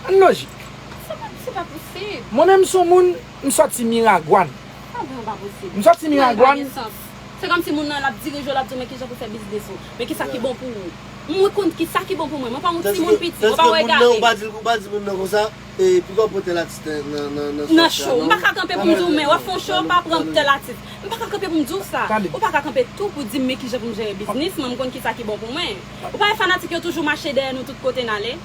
Ann lojik. Se pa, se pa posib. Mwen menm se yon moun, m sòti Miragwàn. Pa vre, pa posib. M sòti Miragwàn. Nan, li pa gen sans. Se kòmsi moun nan l ap dirije w, l ap di w men kijan pou fè biznis ou, men kisa ki bon pou ou. Mwen konn kisa ki bon pou mwen. Mwen pa yon timoun piti, mwen pa yon egare. Ou pa di, ou pa di moun nan konsa, e poukwa w pran tèl atis nan, nan, nan, nan Nan sòs la, show. M non? pa ka kanpe pou m di w men w ap fè yon show, pa pran tèl atis. M pa ka kanpe pou m di w sa. Ou pa ka kanpe tou pou di m men kijan pou m jere biznis mwen, m konn kisa ki bon pou mwen. Ou pa wè fanatik yo toujou mache dèyè nou tout kote n ale.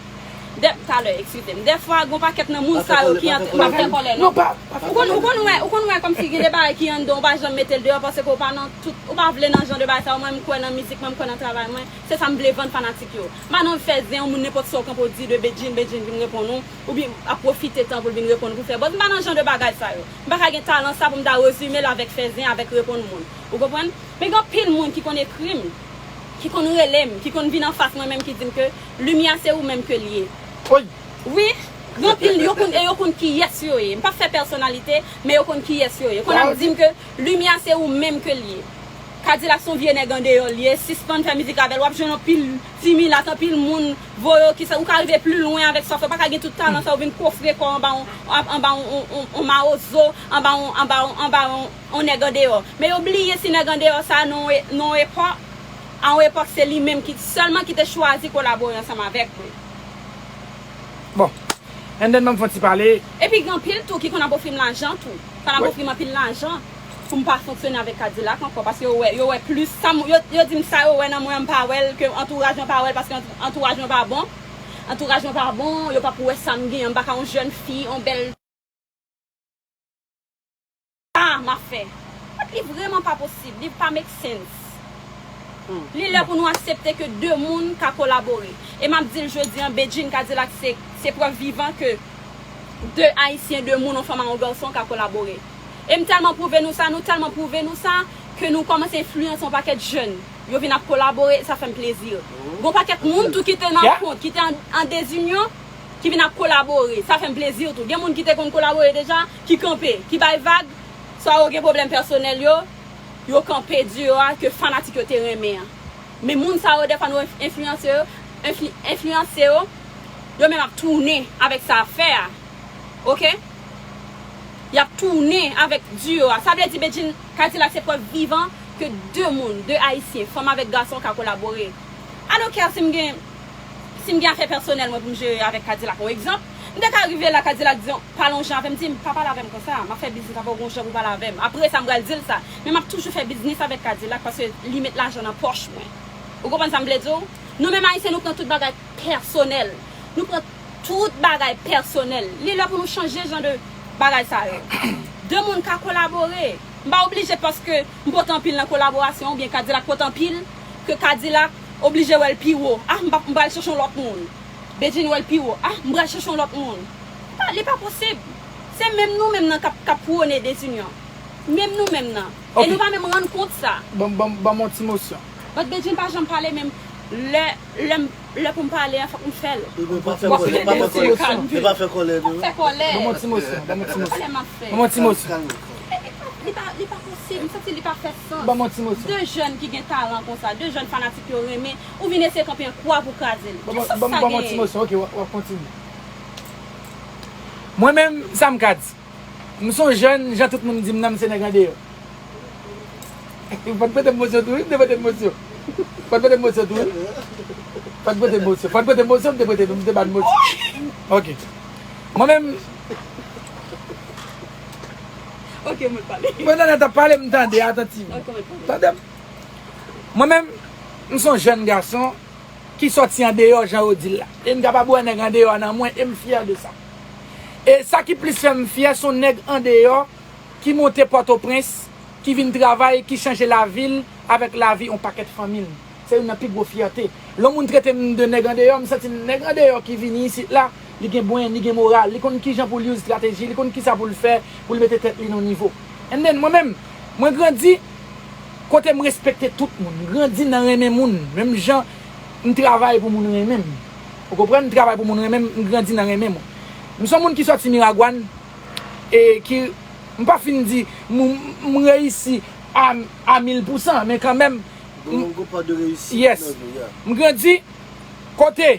Dè, talè, eskize m. Dèfwa, gon pakèt nan moun sa yo ki ant, m ap fè kòlè, non. Non, pa, pa fè Ou konn, ou konn wè, ou konn wè kòmsi gen de bagay ki anndan, ou pa janm mete l deyò paske ou pa nan tout, ou pa vle nan jan de bagay sa yo. Mwen, m kwè nan mizik mwen, m kwè nan travay mwen. Se sa m vle vann fanatik yo. M pa nan fè zen yon moun nenpòt sa w kanpe w di de Bedjine, Bedjine vin reponn ou, oubyen ap pwofite tan pou l vin reponn ou pou fè buzz. M pa nan jan de bagay sa yo. M pa ka gen talan sa pou m ta rezime l avèk fè zen, avèk reponn moun. Ou konprann? Men gen anpil moun ki konn ekri m, ki konn rele m, ki konn vin anfas mwen menm ki di m ke limyè se ou menm ke l ye. Oy! Wi, gen anpil yo konn, e yo konn kiyès yo ye. M p ap fè pèsonalite, men yo konn kiyès yo ye. Konn ap di m ke limyè se ou menm ke l ye. Kadilak se yon vye nèg andeyò l ye, sispann fè mizik avè l, w ap jwenn anpil ti milat, anpil moun voye w kisa, ou ka rive pli lwen avèk sa w fè, ou pa ka gen tout talan sa, ou vin kofre kò w anba yon, anba yon, yon, yon, yon mawozo, anba yon, anba yon, anba yon, yon nèg andeyò. Men yo bliye si nèg andeyò sa nan yon e-, nan yon epòk, a yon epòk se li menm ki, sèlman ki te chwazi kolabore ansanm avèk mwen. Bon. And then, ban m fè yon ti pale. Epi gen anpil tou ki konn ap ofri m lajan tou. Konn ap ofri m anpil lajan pou m pa fonksyone avèk Kadilak ankò, paske yo wè, yo wè plis sa m, yo, yo di m sa yo wè nan mwen, m pa wè l, ke antouraj mwen pa wè l, paske ant-, antouraj mwen pa bon. Antouraj mwen pa bon, yo p ap wè sa m gen, m pa ka yon jèn fi, yon bèl sa m ap fè. Li vrèman pa posib, li pa make sense. Li lè pou nou aksepte ke de moun ka kolabore. E m ap di l jodi an, Bedjine Kadilak se, se prèv vivan ke de Ayisyen, de moun, yon fanm a yon gason ka kolabore. E m tèlman pwouve nou sa, nou tèlman pwouve nou sa, ke nou kòmanse enfliyanse yon pakèt jèn. Yo vin ap kolabore, sa fè m plezi. Gon pakèt moun tou ki te nan kont, ki te an, an dezinyon, ki vin ap kolabore. Sa fè m plezi tou. Gen moun ki te konn kolabore deja, ki kanpe, ki bay vag, swa yo gen pwoblèm pèsonèl yo, yo kanpe di yo a ke fanatik yo te renmen an. Men moun sa yo, dèfwa nou enf-, enfliyanse yo, enfli-, enfliyanse yo, yo menm ap tounen avèk sa ap fè a. Oke? Y ap tounen avèk diyo a. Sa vle di Bedjine Kadilak se prèv vivan ke de moun, de Ayisyen, fanm avèk gason ka kolabore. I don't care si m gen, si m gen afè pèsonèl mwen pou m jere avèk Kadilak. Yon egzanp, m te ka rive la, Kadilak di, pale yon jan avè m, di m, pa pale avè m konsa, m ap fè biznis avè w, gon jan pou pale avè m. Apre sa, m pral di l sa. Men m ap toujou fè biznis avèk Kadilak paske li met lajan nan pòch mwen. Ou konprann sa m vle di w? Nou menm Ayisyen, nou pran tout bagay pèsonèl. Nou pran tout bagay pèsonèl. Li lè pou nou chanje jan de bagay sa yo. De moun ka kolabore. M pa oblije paske m pote anpil nan kolaborasyon oubyen Kadilak pote anpil ke Kadilak oblije wè l pi wo. Ah, m pa, m pral chèche yon lòt moun. Bedjine wè l pi wo. Ah, m pral chèche yon lòt moun. Pa, li pa posib. Se menm nou menm nan k ap, k ap pwone dezinyon. Menm nou menm nan. E nou pa menm rann kont sa. Ban, ban, ban m yon ti mosyon. But Bedjine pa janm pale menm lè, lè m, lè pou m pale a, fòk m fè l. Li pa fè kòlè, li pa fè kòlè. Li pa fè kòlè, non. Fè kòlè. Ban m yon ti mosyon, ban m yon ti mosyon. Pale m ap fè. Ban m yon ti mosyon. Kalme, kalme. Li pa, li pa posib, m santi li pa fè sans. Ban m yon ti mosyon. De jèn ki gen talan konsa, de jèn fanatik yo renmen, ou vin eseye kanpe an kwa pou kraze l. Ban m, ban m, ban m yon ti mosyon, ok, w ap, w ap kontinye. Mwen menm, sa m ka di. M se yon jèn, jan tout moun di m nan, m se nèg andeyò. Fò n prete m mosyon tou, wi, m te prete m mosyon. Fò n prete m mosyon tou, wi. Fò n prete m mosyon. Fò n prete m mosyon, m te prete nou, m te ba n mosyon. Ok. Mwen menm, Ok, mwen pale. Mwen nan t ap pale, m tande, atantiv. Ok, mwen pale. Tande m. Mwen menm, m se yon jèn gason ki sòti andeyò, jan yo di l la. E m kapab wè nèg andeyò nan mwen, e m fyè de sa. E sa ki plis fè m fyè, se yon nèg andeyò ki monte Pòtoprens, ki vin travay, ki chanje lavi l avèk lavi yon pakèt fanmi l. Se youn nan pi gwo fyète. Lè yon moun trete m de nèg andeyò, m santi m nèg andeyò ki vini isit la, li gen bwen, li gen moral, li konn kijan pou l use estrateji, li konn kisa pou l fè, pou l mete tèt li nan nivo. And then, mwen menm, mwen grandi kote m respekte tout moun. M grandi nan renmen moun. Menm jan m travay pou moun renmen m. Ou konprann? M travay pou moun renmen m, m grandi nan renmen moun. M se yon moun ki sòti Miragwàn, e ki, m pa fin di m, m reyisi a, a mil pousan, men kanmenm, m, yes, m grandi kote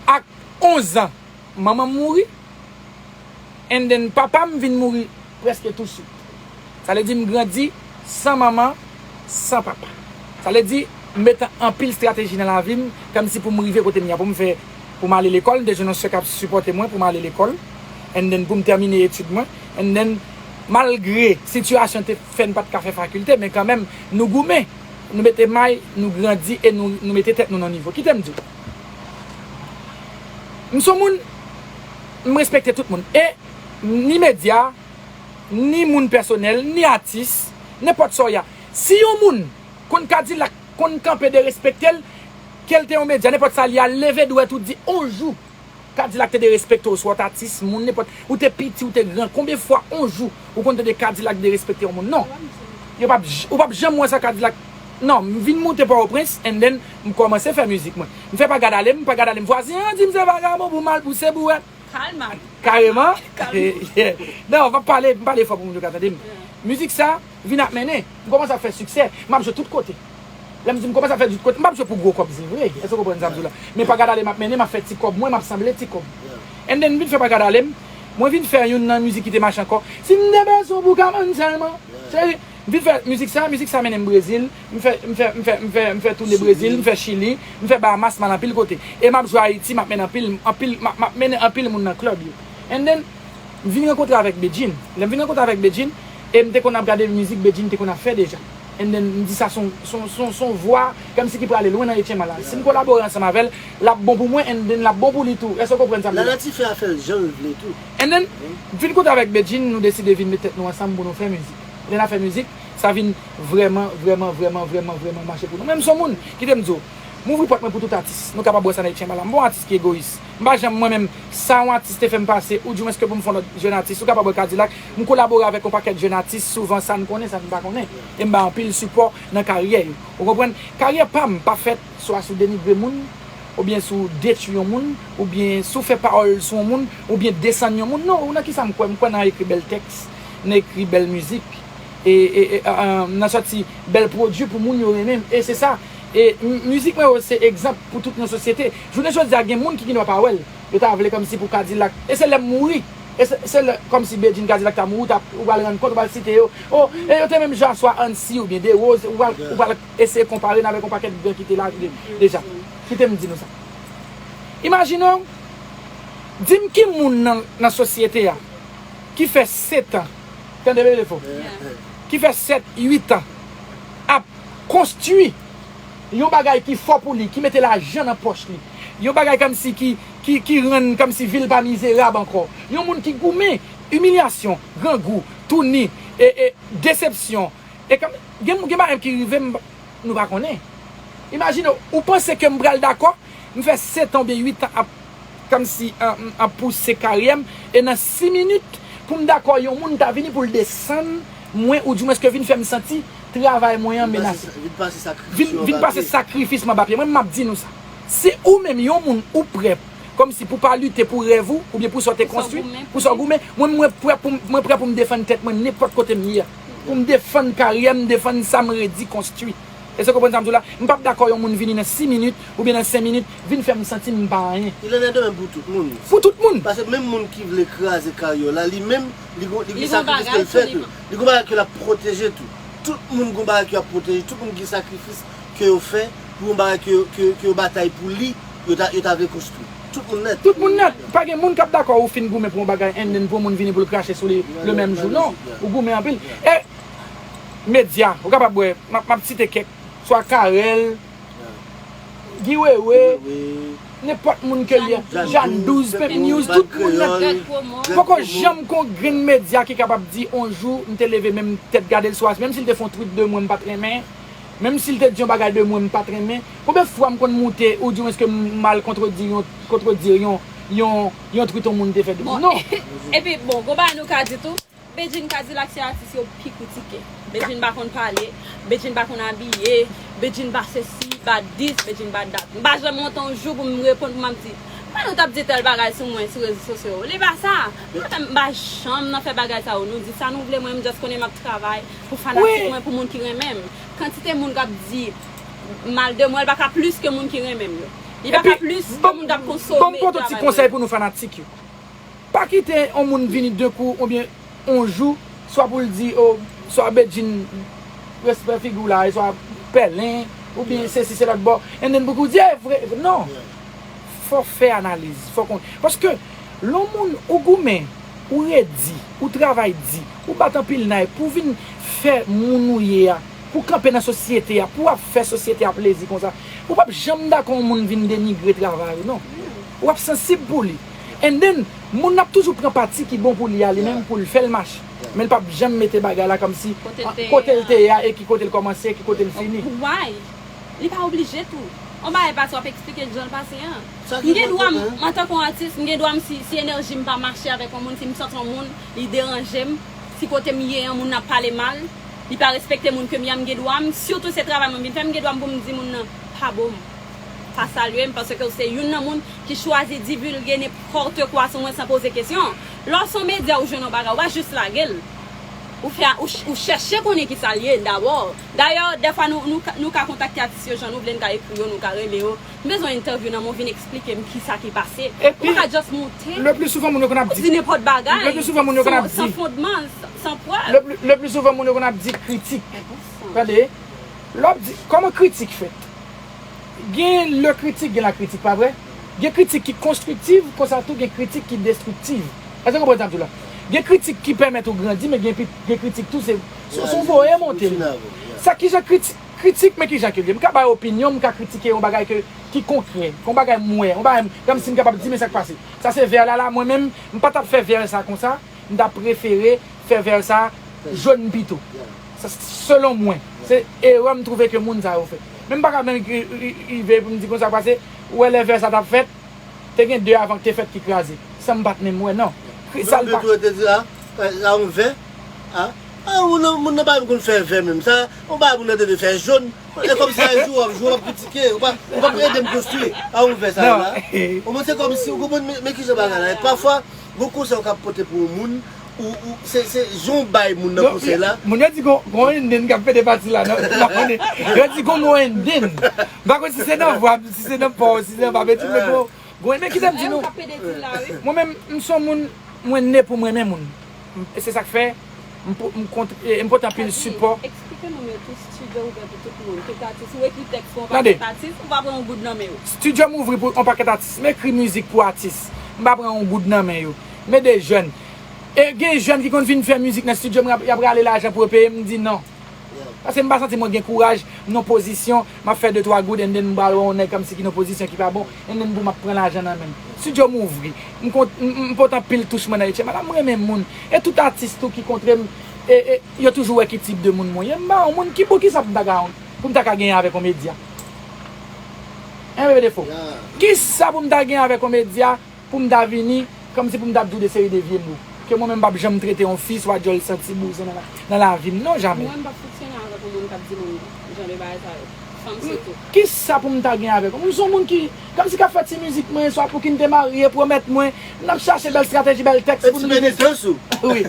ak onz an, manman m mouri, and then papa m vin mouri prèske tou swit. Sa vle di m grandi san manman, san papa. Sa vle di m mete anpil estrateji nan lavi m, kòmsi pou m rive kote m ye a, pou m fè, pou m ale lekòl, m te jwenn yon sè k ap sipòte mwen pou m ale lekòl, and then pou m tèmine etid mwen, and then malgre sitiyasyon te fè n pa t ka fè fakilte, men kanmenm nou goumen, nou mete may, nou grandi e nou, nou mete tèt nou nan nivo. Kite m di w. M se yon moun, m respekte tout moun. E ni medya, ni moun pèsonèl, ni atis, nenpòt sa w ye a. Si yon moun konn Kadilak, konn kanpe derespekte l, ke l te yon medya, nenpòt sa l ye a, leve dwèt ou di yon jou Kadilak te derespekte w, swa w t atis, moun nenpòt, ou te piti, ou te gran, konbyen fwa yon jou ou konn tande Kadilak derespekte yon moun? Non. Yo p ap j-, ou p ap janm wè sa Kadilak. Non, m vin moute Pòtoprens, and then m kòmanse fè mizik mwen. M fè Pa Gad Ale m, Pa Gad Ale m, vwazen an di m se vagabon pou mal pouse bouwèt. Kalma. Kareman. Kalma. Non, m ap pale, m pale fò pou moun yo ka tande m. Mizik sa vin ap mennen. M kòmanse ap fè siksè. M ap jwe tout kote. Lè m di m kòmanse ap fè tout kote, m p ap jwe pou gwo kòb, se vre. Èske w konprann sa m di w la? Men Pa Gad Ale m ap mennen, m ap fè ti kòb mwen, m ap sanble ti kòb. And then, m vin fè Pa Gad Ale m, mwen vin fè youn nan mizik ki te mache ankò. Si m te bezwen w pou ka bann sèlman. Cheri, m vin fè mizik sa, mizik sa mennen m Brezil. M fè, m fè, m fè, m fè, m fè toune Brezil, m fè Chili, m fè Bahamas, m al anpil kote. E m ap jwe Ayiti, m ap mennen anpil, anpil, m ap, m ap mennen anpil moun nan klèb yo. And then, m vin rankontre avèk Bedjine. Lè m vin rankontre avèk Bedjine, e m te konn ap gade mizik Bedjine te konn ap fè deja. And then, m di sa se yon, se yon, se yon, se yon vwa kòmsi ki prale lwen nan etyen m la. Si m kolabore ansanm avè l, l ap bon pou mwen, and then l ap bon pou li tou. Èske w konprann sa m di la? Lanati fè afè l jan l vle tou. And then, m fin kontre avèk Bedjine, nou deside vin met tèt nou ansanm pou nou fè mizik. Lè n ap fè mizik, sa vin vrèman, vrèman, vrèman, vrèman, vrèman mache pou nou. Men m se yon moun, kite m di w, m ouvri pòt mwen pou tout atis. Nou kapab wè sa nan etyen m la. M pa yon atis ki egoyis. M pa janm, mwen menm, sa yon atis te fè m pase, ou dimwens ke pou m fè yon lòt jèn atis, ou kapab wè Kadilak, m kolabore avèk yon pakèt jèn atis, souvan sa n konnen, sa n pa konnen. E m bay anpil sipò nan karyè yo. Ou konprann? Karyè pa m pa fèt swa sou denigre moun, oubyen sou detwi yon moun, oubyen sou fè pawòl sou yon moun, oubyen desann yon moun. Non, ou nan kisa m kwè? M kwè nan ekri bèl tèks, nan ekri bèl mizik, e, e, e, e, nan sòti bèl pwodui pou moun yo renmen m. E se sa. E m-, mizik mwen yo se egzanp pou tout yon sosyete. Jounen jodi a, gen moun ki gen dwa pa wè l. Yo ta vle kòmsi pou Kadilak. E se lè m mouri. E se, se lè, kòmsi Bedjine Kadilak ta mouri, ou ta, ou pral rann kont, ou pral site yo. O, e yo te menm jan swa Ansi oubyen Derose, ou pral, ou pral eseye konpare n avèk yon pakèt gran ki te la de-, deja. Kite m di nou sa. Imajine w, di m ki moun nan, nan sosyete a ki fè sèt an, tande byen fò, ki fè sèt, uit an ap konstwi yon bagay ki fò pou li, ki mete lajan nan pòch li, yon bagay kòmsi ki, ki, ki rann kòmsi vi l pa mizerab ankò, yon moun ki goumen, imilyasyon, grangou, touni, e, e, desepsyon, e kòm, gen, gen bagay ki rive m, nou pa konnen. Imajine w, ou panse ke m pral dakò, m fè sèt an oubyen uit an ap, kòmsi, an, an pouse karyè m, e nan sis minit, pou m dakò yon moun ta vini pou l desann mwen, ou dimwens ke vin fè m santi travay mwen an menase. Vin pase sakrifis mwen anba pye. Mwen, m ap di nou sa. Si ou menm, yon moun, ou prè, kòmsi pou pa lite pou rèv ou, oubyen pou sa w te konstwi, pou sa w goumen, mwen, mwen prè pou m, mwen prè pou m defann tèt mwen nenpòt kote m ye a. Pou m defann karyè m, defann sa m redi konstwi. Èske w konprann sa m di w la? M p ap dakò yon moun vini nan sis minit oubyen nan senk minit, vin fè m santi m pa anyen. Il en est de même pou tout moun. Pou tout moun. Paske menm moun ki vle kraze karyè w la, li menm, li gon, li gen sakrifis ke l fè tou. Li gon bagay ke l ap pwoteje tou. Tout moun gon bagay ke y ap pwoteje. Tout moun gen sakrifis ke yo fè pou yon bagay ke, ke, ke yo batay pou li, yo ta, yo ta vle konstwi. Tout moun nèt. Tout moun nèt. Pa gen moun k ap dakò ou fin goumen pou yon bagay, and then pou yon moun vini pou l krache sou li le menm jou. Non. Ou goumen anpil. E medya, ou kapab wè, m ap, m ap site kèk, swa Carel, Guy Wewe, Nenpòt moun ke l ye. Jàn douz, Pep News, tout moun nan poko janm gon grenn medya ki kapab di on jou m te leve men m tèt gade l sou Atis, menm si l te fè on tweet de mwen m pa t renmen, menm si l te di yon bagay de mwen m pa t renmen, konbyen fwa m konn moute oudimwens ke m al kontredi yon, kontredi yon, yon, yon tweet yon moun te fè de mwen? Non. Epi bon, gon bagay nou ka di tou, Bedjine Kadilak se atis yo pi kritike. Bedjine pa konn pale, Bedjine pa konn abiye, Bedjine pa sesi, pa dis, Bedjine pa dat. M pa janm wont on jou pou m reponn pou m ap di, "Mwen nou t ap di tèl bagay sou mwen sou rezo sosyo yo." Li pa sa. Mwen menm m pa janm nan fè bagay sa yo. Nou di sa nou vle, mwen m just konnen m ap travay pou fanatik mwen, pou moun ki renmen m. Kantite moun k ap di mal de mwen, l pa ka plis ke moun ki renmen m yo. Li pa ka plis ke moun k ap konsome travay mwen. Epi, ban m pote yon ti konsèy pou nou fanatik yo. Pa kite yon moun vini de kou oubyen yon jou, swa pou l di, o, swa Bedjine, respè figi w la, e swa pèlen, oubyen sesi, se lòt bò, and then pou kou di, e vre, non. Fò fè analiz, fò konn. Paske, lè yon moun, ou goumen, ou redi, ou travay di, ou bat anpil nay pou vin fè moun ou ye a, pou kanpe nan sosyete a, pou w ap fè sosyete a plezi konsa, ou p ap janm dakò yon moun vin denigre travay ou, non. Ou ap sansib pou li. And then, moun nan ap toujou pran pati ki bon pou li a, li menm pou l fè l mache. Men l p ap janm mete bagay la kòmsi kote l te ye a e ki kote l kòmanse, ki kote l fini. Why? Li pa oblije tou. On bagay pase, w ap eksplike l jan l pase an. M gen dwa m, antanke yon atis, m gen dwa m, si, si enèji m pa mache avèk yon moun, si m santi yon moun, li deranje m, si kote m ye an, moun nan ap pale mal, li pa respekte moun ke m ye a, m gen dwa m, sitou se travay mwen m vin fè, m gen dwa m pou m di moun nan, "Pabon, pa salye m, paske w se youn nan moun ki chwazi divilge nenpòt kwa sou mwen san poze kesyon." Lè w se yon medya, ou jwenn yon bagay, ou pa jis lage l. Ou fè, ou ch-, ou chèche konnen kisa l ye dabò. Dayè, dèfwa nou, nou ka, nou ka kontakte atis yo jan nou vle, n ka ekri yo, nou ka rele yo. M bezwen entèvyou nan men w, vin eksplike m kisa ki pase. Ou pa ka just moute. Epi, le pli souvan, moun yo konn ap di, di nenpòt bagay, le pli souvan, moun yo konn ap di, san, san fondman, san, san prèv. Le pli, le pli souvan, moun yo konn ap di kritik. Tande, lè w ap di, kòman kritik fèt? Gen le kritik, gen la kritik, pa vre? Gen kritik ki konstriktiv, konsa tou gen kritik ki destriktiv. Èske w konprann sa m di w la? Gen kritik ki pèmèt ou grandi, men gen pi-, gen kritik tou, se, se, se w voye monte l. Sa kijan kritik, kritik, men kijan ke l ye. M ka bay opinyon, m ka kritike yon bagay ke, ki konkrè, yon bagay m wè, yon bagay m, kòmsi m kapab di, men sa k pase. Sa se vè la la, mwen menm, m pa t ap fè vè sa konsa, m ta prefere fè vè sa jòn pito. Sa, selon mwen, se erè m twouve ke moun sa yo fè. Men m pa ka menm ri-, ri-, rive pou m di konsa, paske ou wè lè vè sa t ap fèt, te gen de avan k te fèt ki kraze. San m pa t menm wè, non. Kristal pa. Yo tou te di, a, a yon vè, a, a, moun nan, moun nan pa menm konn fè vè menm. Sa, yon bagay moun nan te vle fè jòn. E kòmsi a jou w ap, jou w ap kritike, ou pa, ou pa ede m konstwi. A yon vè sa yo la. Ou mwen se kòmsi, ou konprann, men, men kijan bagay la ye. Pafwa, gon konsèy ou ka pote pou yon moun, ou, ou, se, se jan w bay moun nan konsèy la. Moun yo di gon, gon Enden k ap pede pati la, non? M pa konnen. Yo di gon, gon Enden. M pa konn si se nan vwa, si se nan pa w, si se nan pa w, men gon, gon Enden. Kite m di nou. Mwen menm, m se yon moun, mwen ne pou m renmen moun. E se sa k fè, m po-, m kont-, e, m pote anpil sipò. Eksplike moun yo tou, estidyo ouvè pou tout moun. Tout atis, ou ekri tèks pou yon pakèt atis, ou pa pran yon goud nan men yo. Estidyo m ouvri pou yon pakèt atis. M ekri mizik pou atis. M pa pran yon goud nan men yo. Men de jèn. E gen jèn ki konn vin fè mizik nan estidyo m, y ap, y ap rale lajan pou yo peye m, m di non. Paske m pa santi mwen gen kouraj, m nan pozisyon, m ap fè de twa goud, and then m pral wè yon nèg kòmsi ki nan pozisyon ki pa bon, and then pou m ap pran lajan nan men l. Estidyo m ouvri. M kont-, m, m, m pote anpil touch mwen nan H M I la, m renmen moun. E tout atis tou ki kontre m, e, e, yo toujou wè ki tip de moun mwen ye. M pa yon moun ki, pou kisa pou m ta ka, pou m ta ka genyen avèk yon medya? Hein, Bebe Defo? Kisa pou m ta genyen avèk yon medya? Pou m ta vini, kòmsi pou m ta ap di w de seri de vye mo. Ke mwen menm m p ap janm trete yon fi swa djòl santi bouzen nan la, nan lavi m, non, jamè. Mwen, m p ap fonksyone avèk yon moun k ap di moun jan de bagay sa yo. Fanm sitou. Kisa pou m ta gen avèk ou? M se yon moun ki, kòmsi k ap fè ti mizik mwen, swa pou ki n te marye, pwomèt mwen, n ap chache bèl estrateji, bèl tèks pou n rive sou, wi.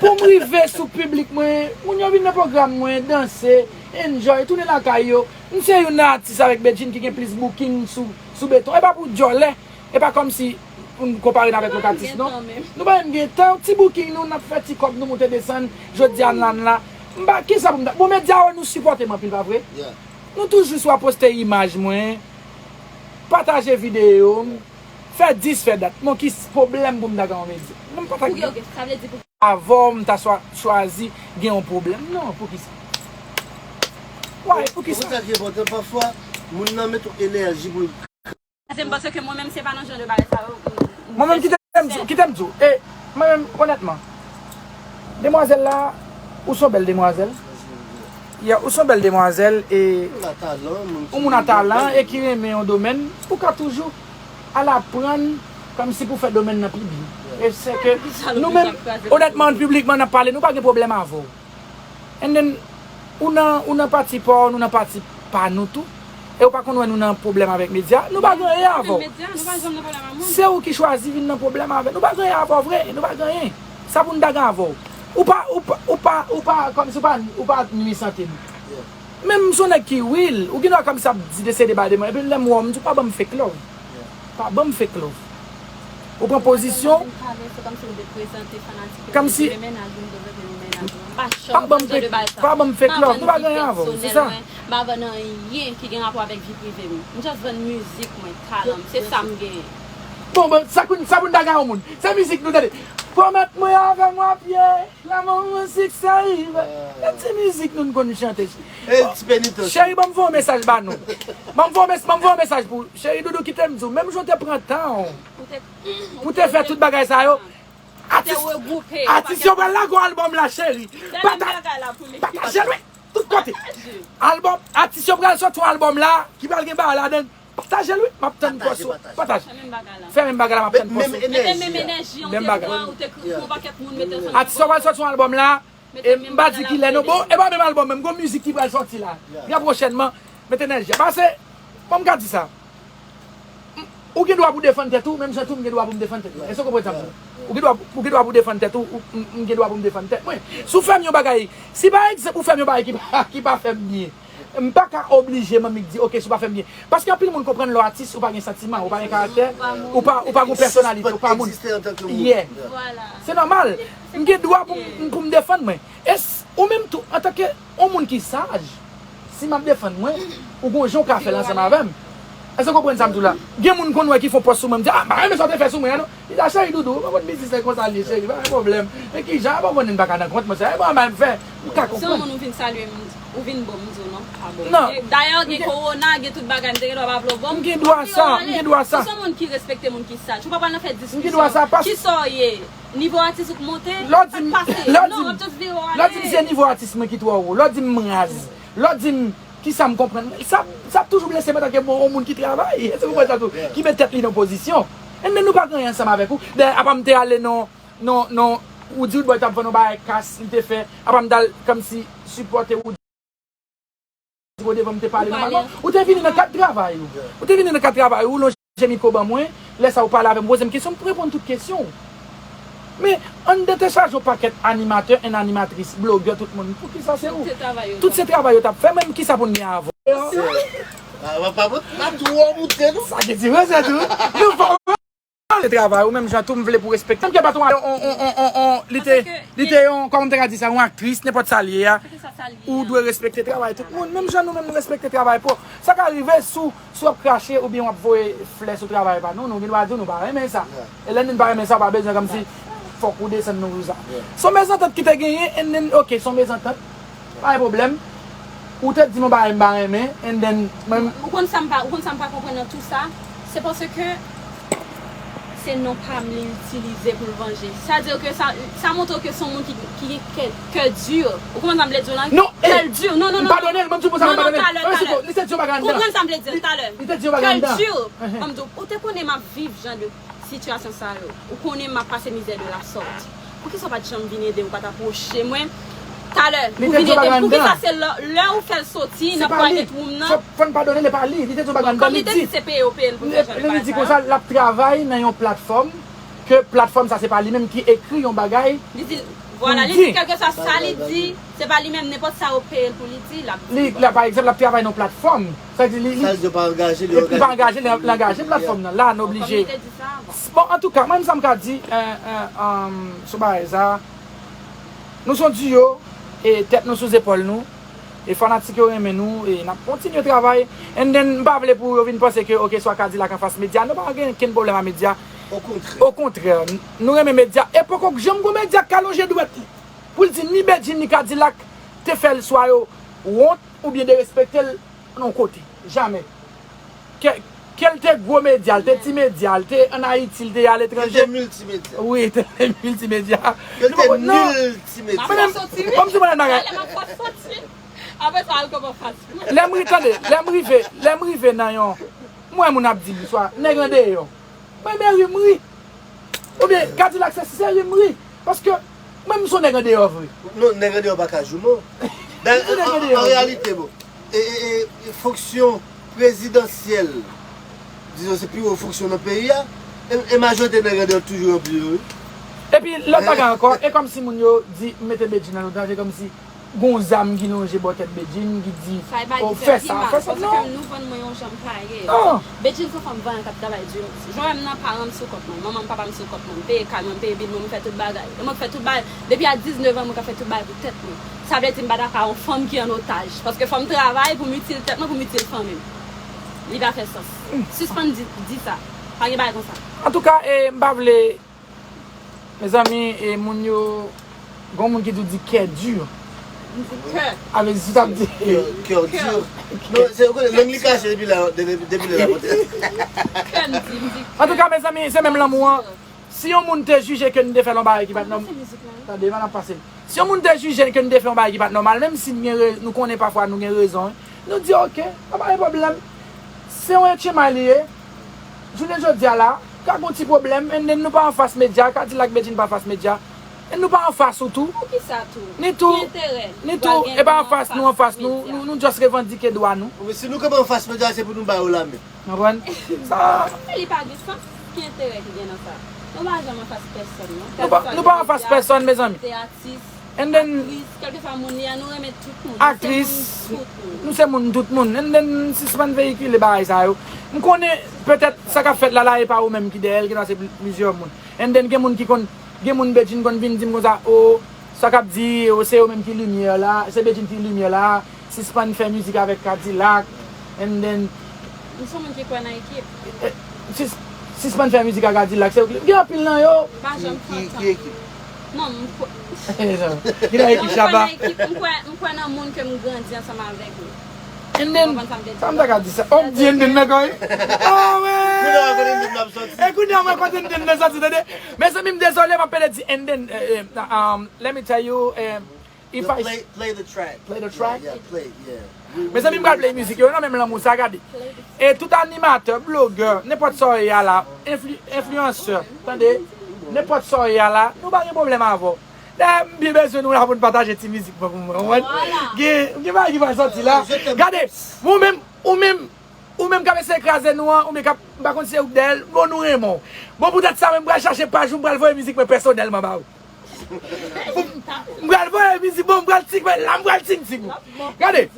Pou m rive sou piblik mwen, moun yo vin nan pwogram mwen, danse, enjoy, tounen lakay yo. M se youn nan atis avèk Bedjine ki gen plis booking sou, sou beton. E pa pou djòlè. E pa kòmsi pou n konpare n avèk lòt atis, non. Nou pa menm gen tan. Ti booking nou, n ap fè ti kòb nou moute desann. Jodi a n la, n la. M pa, kisa pou m ta, bon, medya yo, nou sipòte m anpil, pa vre? Nou toujou swa poste imaj mwen, pataje videyo m, fè dis, fè dat. Bon, ki s-, pwoblèm pou m ta gen yon medya? Non, m pa ta gen. Avè w, m ta swa, chwazi gen yon pwoblèm? Non, poukisa? Why? Poukisa? Sa ki enpòtan, pafwa, moun nan met yon enèji pou l Kraze m, paske mwen menm se pa nan jan de bagay sa yo. Mwen menm, kite m di w, kite m di w. E mwen menm, onètman, demwazèl la, ou se yon bèl demwazèl. Yeah, ou se yon bèl demwazèl e ou moun a talan e ki renmen yon domèn, ou ka toujou al aprann kòmsi pou fè domèn nan pi byen. E se ke nou menm, onètman, piblikman, n ap pale, nou pa gen pwoblèm avè w. And then, ou nan, ou nan pati pa w, nou nan pati pa nou tou. E ou pa konn wè nou nan pwoblèm avèk medya, nou pa gen anyen avè w. Se ou ki chwazi vin nan pwoblèm avè nou. Nou pa gen anyen avè w vre, nou pa gen anyen. Sa pou n ta gen avè w? Ou pa, ou pa, ou pa, ou pa, kòmsi ou pa, ou pa nwi sante nou. Menm si w nèg ki real, ou gen dwa kòmsi ap di de se de bagay de mwen, epi lè m wè w, m di w pa ban m fake love. Pa ban m fake love. Ou pran pozisyon. Kòmsi. Pa ban m fake, pa ban m fake love. Nou pa gen anyen avè w, se sa. M pa vann anyen ki gen rapò avèk vi prive m. M just vann mizik mwen, talan m. Se sa m genyen. Bon, bon, sa pou n, sa pou n ta gen yon moun. Se mizik nou tande. Pwomèt mwen avè m w ap ye. Lanmou mizik se rive. E ti mizik nou n konn chante. E ti penitans. Cheri, ban m voye yon mesaj ba nou. Ban m voye, ban m voye yon mesaj pou ou. Cheri Doudou, kite m di w, menm jan w te pran tan w pou te fè tout bagay sa yo, atis, atis yo pral lage yon albòm la, cheri. Pataje l, wi, tout kote. Albòm, atis yo pral sòti yon albòm la, ki pral gen bagay ladan l. Pataje l, wi. M ap tann kò sou. Pataje. Fè menm bagay la, m ap tann kò sou. Menm enèji a. Menm bagay. Atis yo pral sòti yon albòm la. E m pa di ki lè non. Bon, e pa menm albòm menm. Gon mizik ki pral sòti la. Trè pwochènman. Met enèji a. Pase, bon, m ka di sa. Ou gen dwa pou defann tèt ou, menm jan tou m gen dwa pou m defann tèt mwen. Èske w konprann sa m di w? Ou gen dwa, ou gen dwa pou defann tèt ou, ou, m, m gen dwa pou m defann tèt mwen. Si w fè m yon bagay, si pa egzanp ou fè m yon bagay ki pa, ki pa fè m byen, m pa ka oblije manmi k di, oke, si w pa fè m byen. Paske anpil moun konprann lè w atis, ou pa gen santiman, ou pa gen karaktè, ou pa, ou pa gen pèsonalite, ou pa moun. Yeah. Se nòmal. M gen dwa pou m, pou m defann mwen. E s-, ou menm tou, antanke yon moun ki saj, si m ap defann mwen, ou gon jan w ka fè l ansanm avè m. Èske w konprann sa m di w la? Gen moun konn wè ki fè yon pòs sou mwen, m di, a, m pa renmen sa w te fè sou mwen an non. Li di, a, cheri Doudou, ou konn biznis la konsa l ye, cheri, pa gen pwoblèm. Men kijan, a, bon, konnen m pa ka nan kont mwen, se yon bagay m fè, m ka konprann. Se yon moun ou vin salye m, ou vin bon, m di w non, pa bon. Non. Dayè, gen kowona, gen tout bagay, m te gen dwa pa vle w bon m. M gen dwa sa, m gen dwa sa. Ou se yon moun ki respekte moun ki saj. Ou pa pral nan fè diskisyon. M gen dwa sa, pas- Kisa w ye? Nivo atis ou k monte, sa k pase? Non, w ap just vire w ale. Lè w di m se nivo atis mwen ki twò wo, lè w di m raz, lè w di m kisa m konprann, sa, sa ap toujou blese m antanke yon moun ki travay. Èske w konprann sa tou? Ki met tèt li nan pozisyon. And then nou pa gen anyen ansanm avèk ou. Dayè, apa m te ale nan, nan, nan, ou di Roodboy t ap vann yon bagay kas, li te fè, apa m t al kòmsi sipòte ou. Ou devan m te pale nòmalman. Ou te vini nan kad travay ou. Ou te vini nan kad travay ou, lonje mikwo ban mwen. Lè sa ou pale avè m, poze m kesyon, m reponn tout kesyon w. Men, anndan te chaje yon pakèt animatè, and animatris, blogè, tout moun. Poukisa se ou? Tout se travay yo t ap fè, menm kisa pou n gen avè w? Ah, pa, pa, pa twò moute, non. Sa gen diferans, tou. Nou fò. Se travay ou, menm jan tou m vle pou respekte. Menm ke patwon an, on, on, on, on, on, li te, li te yon, kòman m te ka di sa, yon aktris, nenpòt sa l ye a, ou dwe respekte travay tout moun. Menm jan nou menm nou respekte travay pa w. Sa ka rive si w, si w ap krache oubyen w ap voye flè sou travay pa nou, nou gen dwa di w nou pa renmen sa. E lè nou pa renmen sa, pa bezwen kòmsi fòk ou desann nou pou sa. Se yon mezantant ki te genyen, and then, ok, se yon mezantant. Pa gen pwoblèm. Ou te di m yon bagay m pa renmen, and then, mwen. Ou konn sa m pa, ou konn sa m pa konprann nan tou sa? Se paske se non pa m li itilize pou l vanje. Sa di ke sa, sa montre ke se yon moun ki, ki gen kè, kè di. Ou konprann sa m vle di w la? Non, kè l di. Non, non, non, m padone l, mwen di w pou sa m padone l. Talè, talè. Li te di yon bagay anndan. Konprann sa m vle di w talè. Li te di yon bagay anndan. Kè l di. Ban m di w, ou te konnen m ap viv jan de sitiyasyon sa yo. Ou konnen m ap pase mizè de la sòt. Poukisa w pa t janm vin ede m, ou pa t apwoche mwen? Talè, ou vin ede m. Poukisa se lè, lè ou fè l soti nan private room nan? Fò n padone l, e pa li. Li te di yon bagay anndan, li di. Kòm li te di se peye yo peye l pou l fè jan de bagay sa yo. Li di konsa, l ap travay nan yon platfòm, ke platfòm sa se pa li menm ki ekri yon bagay. Li di, vwala, li di kèlkeswa sa li di, se pa li menm, nenpòt sa yo peye l pou li di, l ap di. Li, la, pa egzanp, l ap travay nan yon platfòm. Sa di li, li, li pa angaje, li angaje platfòm nan. La, n oblije. Bon, antouka, mwen, sa m ka di, eh, eh, um, sou bagay sa, nou se yon diyo, e tèt nou sou zepòl nou, e fanatik yo renmen nou, e n ap kontinye travay. And then, m pa vle pou yo vin panse ke, ok, swa Kadilak anfas medya, nou pa gen okenn pwoblèm a medya. Okontrè. Okontrè, n-, nou renmen medya, e poko janm gon medya k ka lonje dwèt li pou l di ni Bedjine ni Kadilak te fè l swa yo wont oubyen derespekte l nan yon kote. Jamè. Kè, Ke l te gwo medya, l te ti medya, l te ann Ayiti, l te aletranje. Ke l te miltimedya. Wi, te miltimedya. Ke l te miltimedya. Mwen menm, kòm si mwen nan bagay. Apre sa, al kòman fas. Lè m ri, tande, lè m rive, lè m rive nan yon, m wè moun ap di m, swa, nèg andeyò. Mwen, men ri m ri. Oubyen, Kadilak se seri m ri. Paske, mwen, m se yon nèg andeyò vre. Non, nèg andeyò pa ka jou, non. M se nèg andeyò vre. An reyalite, bon, e, e, e, fonksyon prezidansyèl, dizon, se pi wo fonksyon nan peyi a, e, e majorite nèg andeyò toujou ranpli yo, wi. Epi, lòt bagay ankò, e kòmsi moun yo di, mete Bedjine nan danje, kòmsi gon zam ki lonje bò tèt Bedjine, ki di, "O, fè sa, fè sa." Non. Paske nou vann mwen yon jan m pa ye. Non. Bedjine se yon fanm vanyan k ap travay di. Jan w wè m nan, paran m sou kont mwen, manman m, papa m sou kont mwen, m peye kay mwen, m peye bil mwen, m fè tout bagay. E mwen k fè tout bagay. Depi a diznèf an, mwen ka fè tout bagay pou tèt mwen. Sa vle di m pa ta ka yon fanm ki an otaj. Paske fò m travay pou m itil tèt mwen, pou m itil fanmi m. Li pa fè sans. Sispann di, di sa. Pa gen bagay konsa. Antouka, e, m pa vle Mezanmi, e, moun yo, gon moun ki tou di kè di. M di kè. A vle di, si w t ap di. Kè, kè di. Non, se, ou konnen, lang li kache depi la, de-, de-, depi lè la pote. Kè m di, m di kè. Antouka, mezanmi, se menm lanmou an. Si yon moun te jije ke n te fè l yon bagay ki pa t nòm-, tande, m ap pase l. Si yon moun te jije ke n te fè yon bagay ki pa t nòmal, menm si n gen re-, nou konnen pafwa nou gen rezon, wi. Nou di, "Oke, pa, pa gen pwoblèm." Se yon etchenmay li ye. Jounen jodi a la, ka gon ti pwoblèm, and then nou pa anfas medya, Kadilak Bedjine pa anfas medya. And nou pa anfas ou tou. Poukisa tou? Ni tou, ni tou, e pa anfas nou, anfas nou, nou, nou just revandike dwa nou. Wi, si nou kanpe anfas medya, se pou nou ba yo lamen. Konprann? Sa. Men li pa gen sans, ki enterè ki gen nan sa? Nou pa janm anfas pèsòn, non. Nou pa, nou pa anfas pèsòn, mezanmi. Atis, and then, aktris, kèlkeswa moun li ye, nou renmen tout moun. Aktris, nou se moun tout moun. And then, sispann veyikile bagay sa yo. M konnen, petèt, sa k ap fèt la, la, e pa ou menm ki dèyè l, genlè se pli-, plizyè moun. And then, gen moun ki konn, gen moun Bedjine konn vin di m konsa, "O, sa k ap di, o, se yo menm ki limyè la, se Bedjine ki limyè la." Sispann fè mizik avèk Kadilak, and then. M se yon moun ki kwè nan ekip. Eh, sis-, sispann fè mizik ak Kadilak, se ou ki, gen anpil nan yo. Pa janm kontan. Ki, ki ekip? Non, m kwè. Ki nan ekip Shabba? Non, m kwè nan ekip, m kwè, m kwè nan moun ke m grandi ansanm avèk yo. And then, sa m ta ka di sa. Oh, m di and then nan kò, wi. Ah, wi. Kounye a, kote and then nan soti? E kounye a, mwen kote and then nan soti, tande? Mezanmi, m dezole, m ap pede di and then, eh, eh, um, let me tell you, eh, If I play, play the track. Play the track? Yeah, yeah, play, yeah. Mezanmi, m pral play mizik yo nan menm lanmou sa, gade. E tout animatè, blogè, nenpòt sa w ye a la, enfli-, enfliyansè, tande, nenpòt sa w ye a la, nou pa gen pwoblèm avè w. Dayè, m byen bezwen nou la pou n pataje ti mizik mwen pou mwen, konprann? Gen, gen bagay ki pral sòti la. Gade, ou menm, ou menm, ou menm k ap eseye kraze nou an, oubyen k ap, m pa konn si se ou k dèyè l, bon, nou renmen w. Bon, poutèt sa menm, m pral chache paj ou, m pral voye mizik mwen pèsonèlman ba ou. M pral voye mizik, bon, m pral tik, men la m pral ting ting ou. Gade,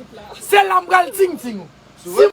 se la m pral ting ting ou. Si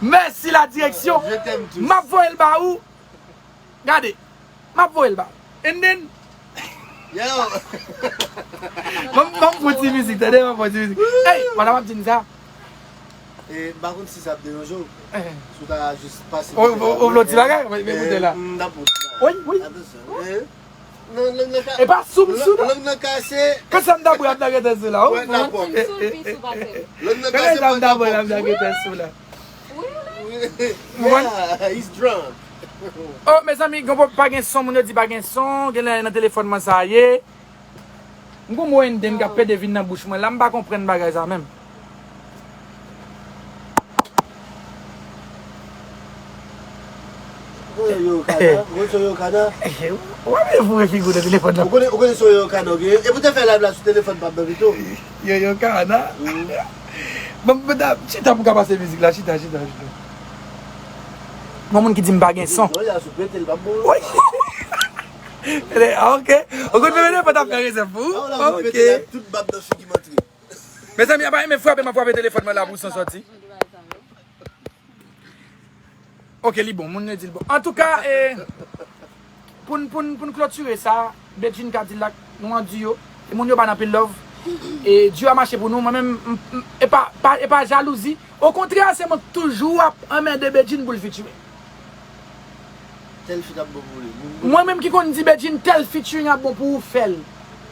Mèsi la direksyon. Je t'aime tous. M ap voye l ba ou. Gade. M ap voye l ba ou. And then. Yo. Ban m, ban m fon ti mizik, tande, ban m fon ti mizik. Hey, pandan m ap di n sa. E, m pa konn si sa ap deranje w. Eh. Si w ta jis pase. Ou, ou, ou vle yon ti bagay? Mwen, mwen koute la. M t ap. Wi, wi. Atansyon. Eh. Non, lang nan ka-, e pa sou m sou, non. Lang nan kase. Kòm sa m ta bwè, m ta gentan sou la, wi. Wè, n ap wè. Lang nan kase, sa m ta bwè, m ta gentan sou la. Really? Yeah, he's drunk. Oh, mezanmi, gon pa gen son, moun yo di pa gen son, genlè nan telefòn mwen sa ye. M gon mo and then k ap pede vin nan bouch mwen la, m pa konprann bagay sa menm. Gon yo kana, gon so yo kana. Ou pa vle foure figi w nan telefòn nan. Ou konnen, ou konnen so yo kana, ok? E pou te fè live la sou telefòn pa m nan pito. Yo yo kana. Mm. Bon, bon, da, chita pou ka pase mizik la, chita, chita, chita. Gon moun ki di m pa gen son. Non, y a sou pete, l pa bon. Wi. Ok. Ou konn fè pete, pa t ap fè rezèv pou ou. Ah, w la pou pete la, tout bab nan figi m antre. Mezanmi, apa renmen frape, m ap frape telefòn mwen la pou son sòti. Ok, li bon, moun yo di l bon. Antouka, eh, Pou n, pou n, pou n klotire sa, Bedjine Kadilak, nou an diyo. E moun yo ba n anpil love. E diyo a mache pou nou. Mwen menm, m, m, e pa, pa, e pa jalouzi. Okontrè, se mwen k toujou ap anmède Bedjine pou l featuring. Tèl feat ap bon pou li. Moun- Mwen menm ki konn di Bedjine tèl featuring ap bon pou ou, fè l.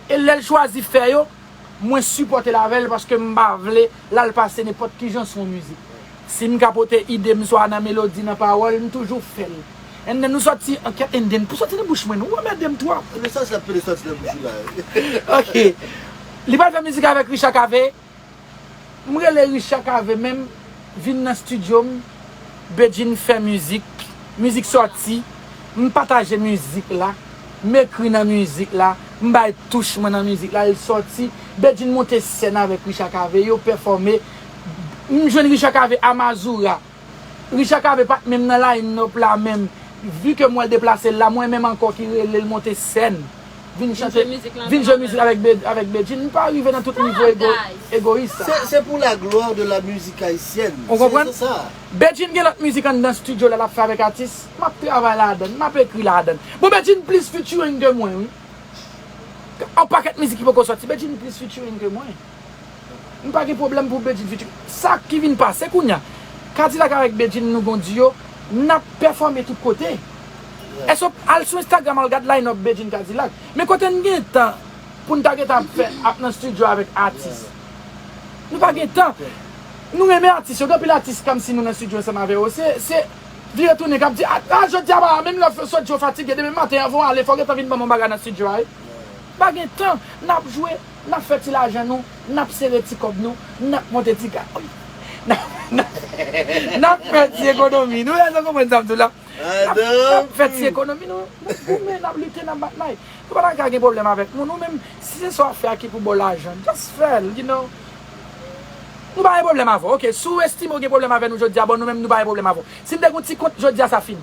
E lè l chwazi fè yo, mwen sipòte l avè l paske m pa vle l al pase nenpòt kijan sou yon mizik. Si m ka pote ide m swa nan melodi, nan pawòl, m toujou fè l. And then nou sòti an kèt, and then pou sòti nan bouch mwen, nou anmède m twòp. Pede sòs la, pede sòs nan bouch ou la. Ok. Li pral fè mizik avèk Richard Cavé. M rele Richard Cavé menm vin nan estidyo m. Bedjine fè mizik. Mizik sòti. M pataje mizik la. M ekri nan mizik la. M bay touch mwen nan mizik la. L sòti. Bedjine monte sèn avèk Richard Cavé. Yo pèfòme. M jwenn Richard Cavé a Mazora. Richard Cavé pa t menm nan line-up la menm. Vu ke m wè l deplase l la, mwen menm ankò ki rele l monte sèn. Vin chante, vin jwe mizik avèk Be- avèk Bedjine. M pa rive nan tout nivo ego- egoyis sa. C'est c'est pour la gloire de la musique haïtienne. Ou konprann? C'est ça. Bedjine gen lòt mizik anndan estidyo la l ap fè avèk atis. M ap travay ladan, m ap ekri ladan. Bon, Bedjine plis featuring ke mwen, wi. Yon pakèt mizik ki poko sòti, Bedjine plis featuring ke mwen. M pa gen pwoblèm pou Bedjine featuring. Sa ki vin pase kounya, Kadilak avèk Bedjine nou gon diyo, n ap pèfòme tout kote. Èske w al sou Instagram al gad line-up Bedjine Kadilak? Men kote n gen tan pou n ta gentan ap fè ap nan estidyo avèk atis? Nou pa gen tan. Nou renmen atis yo, gen anpil atis kòmsi nou nan estidyo ansanm avè yo. Se se vire tounen k ap di, a, a jodi a pa menm lè w sot di w fatige, demen maten an, fò w ale, fò w gentan vin ban m yon bagay nan estidyo a, wi. Pa gen tan, n ap jwe, n ap fè ti lajan nou, n ap sere ti kòb nou, n ap monte ti kay. N ap, n ap, n ap fè ti ekonomi. Nou wè sa konprann sa m di w la? N ap, n ap fè ti ekonomi nou, n ap goumen, n ap lite, n ap batay. Nou pa ta ka gen pwoblèm avèk moun. Ou menm, si se sa w ap fè a ki pou ba w lajan, just fè l, you know. Nou pa gen pwoblèm avè w. Ok, si w estime w gen pwoblèm avè nou jodi a, bon, nou menm nou pa gen pwoblèm avè w. Si m te gen yon ti kont jodi a, sa fini.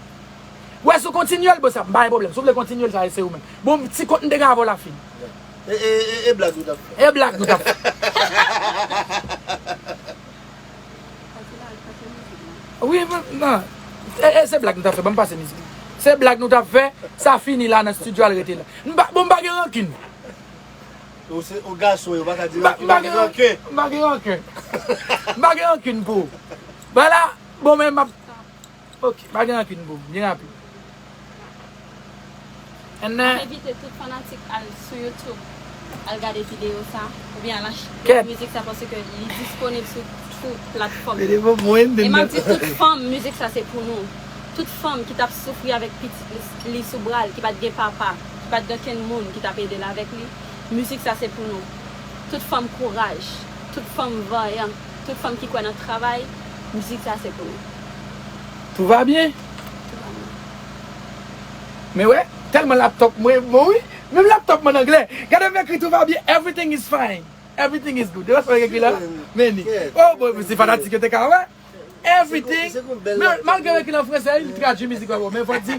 Wè, si w kontinye l, bon, sa, m pa gen pwoblèm. Si w vle kontinye l, sa se ou menm. Bon, ti kont m te gen avè w la fini. E, e, e, e blag nou t ap fè. E blag nou t ap fè. Wi, men, non. E, e, se blag nou t ap fè, ban m pase mizik. Se blag nou t ap fè, sa fini la nan estidyo, al rete la. M pa, bon, m pa gen rankin. Ou se, ou gason, yo pa ka di rankin, pa gen rankin. M pa gen rankin. M pa gen rankin pou ou. Vwala, bon, men m ap Ok, pa gen rankin pou m, byen rapid. And then, m ap envite tout fanatik al sou YouTube, al gade videyo sa, oubyen al achte mizik sa paske li disponib sou tout platfòm yo. E m ap di tout fanm, mizik sa se pou nou. Tout fanm ki t ap soufri avèk pitit li sou bra l, ki pa t gen papa, ki pa t gen okenn moun ki t ap ede l avèk li, mizik sa se pou nou. Tout fanm kouraj, tout fanm vanyan, tout fanm ki kwè nan travay, mizik sa se pou nou. Tout va byen? Men wè, tèlman laptop mwen bon wi. Menm laptop mwen anglè. Gade m ekri tout va byen, everything is fine. Everything is good. Yo sa ekri la? Meni. Oh boy, se fanatik yo te ka wè. Everything. Men malgre m ekri l an fransè, li tradui mizik la pou mwen. Men fò di,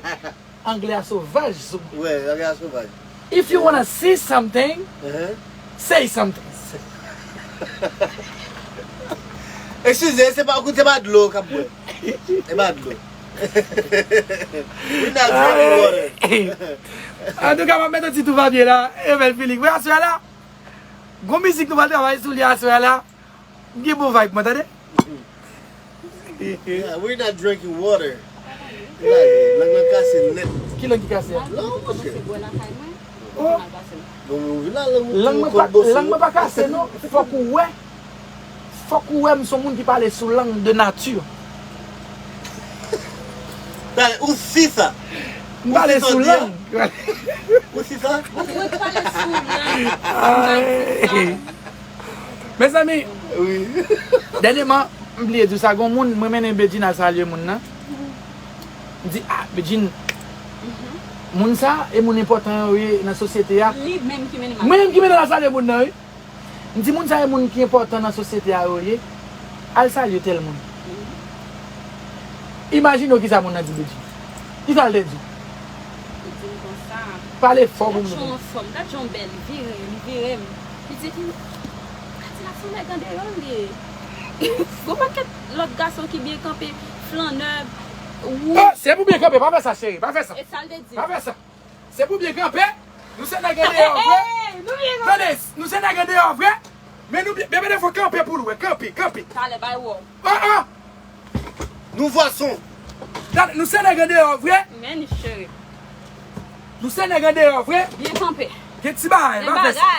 anglè a sovaj sou mwen. Wè, anglè a sovaj. If you wanna see something, say something. Eskize, se pa, se pa dlo k ap bwè. Se pa dlo. We not drinking water. Antouka, m ap mete ti tout va byen la. Evel Felix. Wè, aswè la, gon mizik nou pral travay sou li aswè la. M gen bon vibe, mwen, tande. Yeah, we not drinking water. Lang nan kase nèt. Ki lang ki kase a? Lang, monchè. Oh. Bon, ou vin la, lang ou Lang mwen pa, lang mwen pa kase non. Fòk ou wè. Fòk ou wè m se yon moun ki pale sou lang de nati. Dale, ou si sa. M pale sou lang. Ou si sa. Mwen pale sou lang. Ay. Mezanmi, Wi. Dènyèman, m bliye di w sa, gon moun, mwen mennen Bedjine al salye moun nan. M di, ah, Bedjine, moun sa, e moun enpòtan yo ye nan sosyete a. Li menm ki mennen Mwen menm ki mennen l al salye moun nan, wi. M di, moun sa, e moun ki enpòtan nan sosyete a yo ye. Al salye tèl moun. Imajine w kisa moun nan di Bedjine. Kisa l te di w? Li di m konsa. Pale fò pou Gad jan w moun. Anfòm, gad jan w bèl, vire, li vire m. Li di, Kadilak se yon nèg andeyò l ye. Gon pakèt lòt gason ki byen kanpe, flannè, wou. Ah, se pou byen kanpe, pa fè sa, cheri, pa fè sa. E sa l te di. Pa fè sa. Se pou byen kanpe. Nou se nèg andeyò vre. Tande, nou se nèg andeyò vre. Men nou byen, bebe, defo kanpe pou l wè. Kanpe, kanpe. Talè bay wòw. Ah, ah. Nou vwason. Tande, nou se nèg andeyò vre. Men ni cheri. Nou se nèg andeyò vre. Byen kanpe. Gen ti bagay, pa fè sa.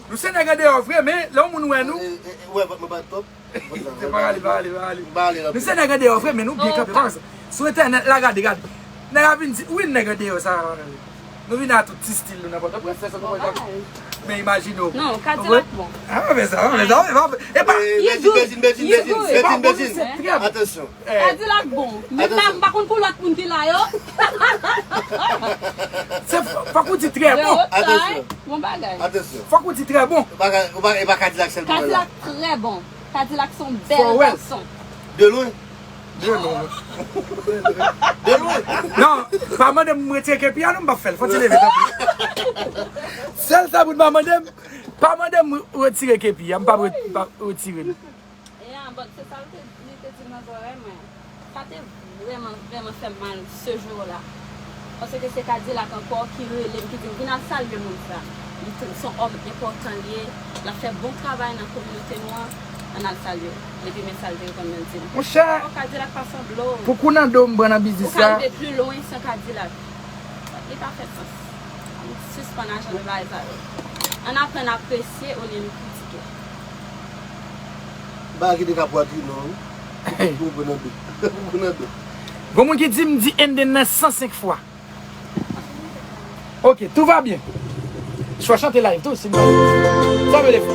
Nou se nèg andeyò vre, men lè yon moun wè nou. Eh, eh, eh, wè, mwen pa top. Se pa rale, pa rale, pa rale. Nou se nèg andeyò vre, men nou byen kanpe, pa fè sa. Sou entènèt la, gade, gade. Nèg ap vin di, wi, nèg andeyò, sa. Nou vin a tout ti stil nou nan Pòtoprens, fè sa nou konn. Men imajine w. Non, Kadilak bon. Ah, pa fè sa, pa fè sa, pa fè sa. E pa. Medjin, Medjin, Medjin, Medjin, Medjin, Medjin. Atansyon. Kadilak bon. Menm la, m pa konn pou lòt moun ki la yo. Se fò, fòk ou di trè bon. Atansyon. Bon bagay. Atansyon. Fòk ou di trè bon. Ou pa ka, ou pa, e pa Kadilak sèlman la. Kadilak trè bon. Kadilak se yon bèl gason. De lwen. De lwen. De lwen. Non, pa mande m retire kepi a non, m p ap fè l. Fò ti leve, tanpri. Sèl sa pou n pa mande m, pa mande m retire kepi a, m p ap re-, m p ap retire l. Ya, but se sa l te, li te di nan zòrèy mwen. Sa te vrèman, vrèman fè m mal se jou la. Paske se Kadilak ankò ki rele m, ki di m, "Vin al salye moun sa. Li t-, se yon òm enpòtan li ye. L ap fè bon travay nan kominote nou an. Ann al salye l." Epi men sa l te reponn mwen, l di m, Monchè, "Oh, Kadilak pa sanble w." Pou kou nan do m pran nan biznis sa. Ou ka rive pli lwen san Kadilak. Li pa fè sans. Ann sispann ajan de bagay sa yo. Ann aprann apresye olye nou kritike. Bagay ki te ka pwatri non, wi. Pou pran nan do. Pou pran nan do. Gon moun ki di m di Enden nan san senk fwa. Ok, tout va bien. Swa chante live tou, si m pa. Sa vle fè.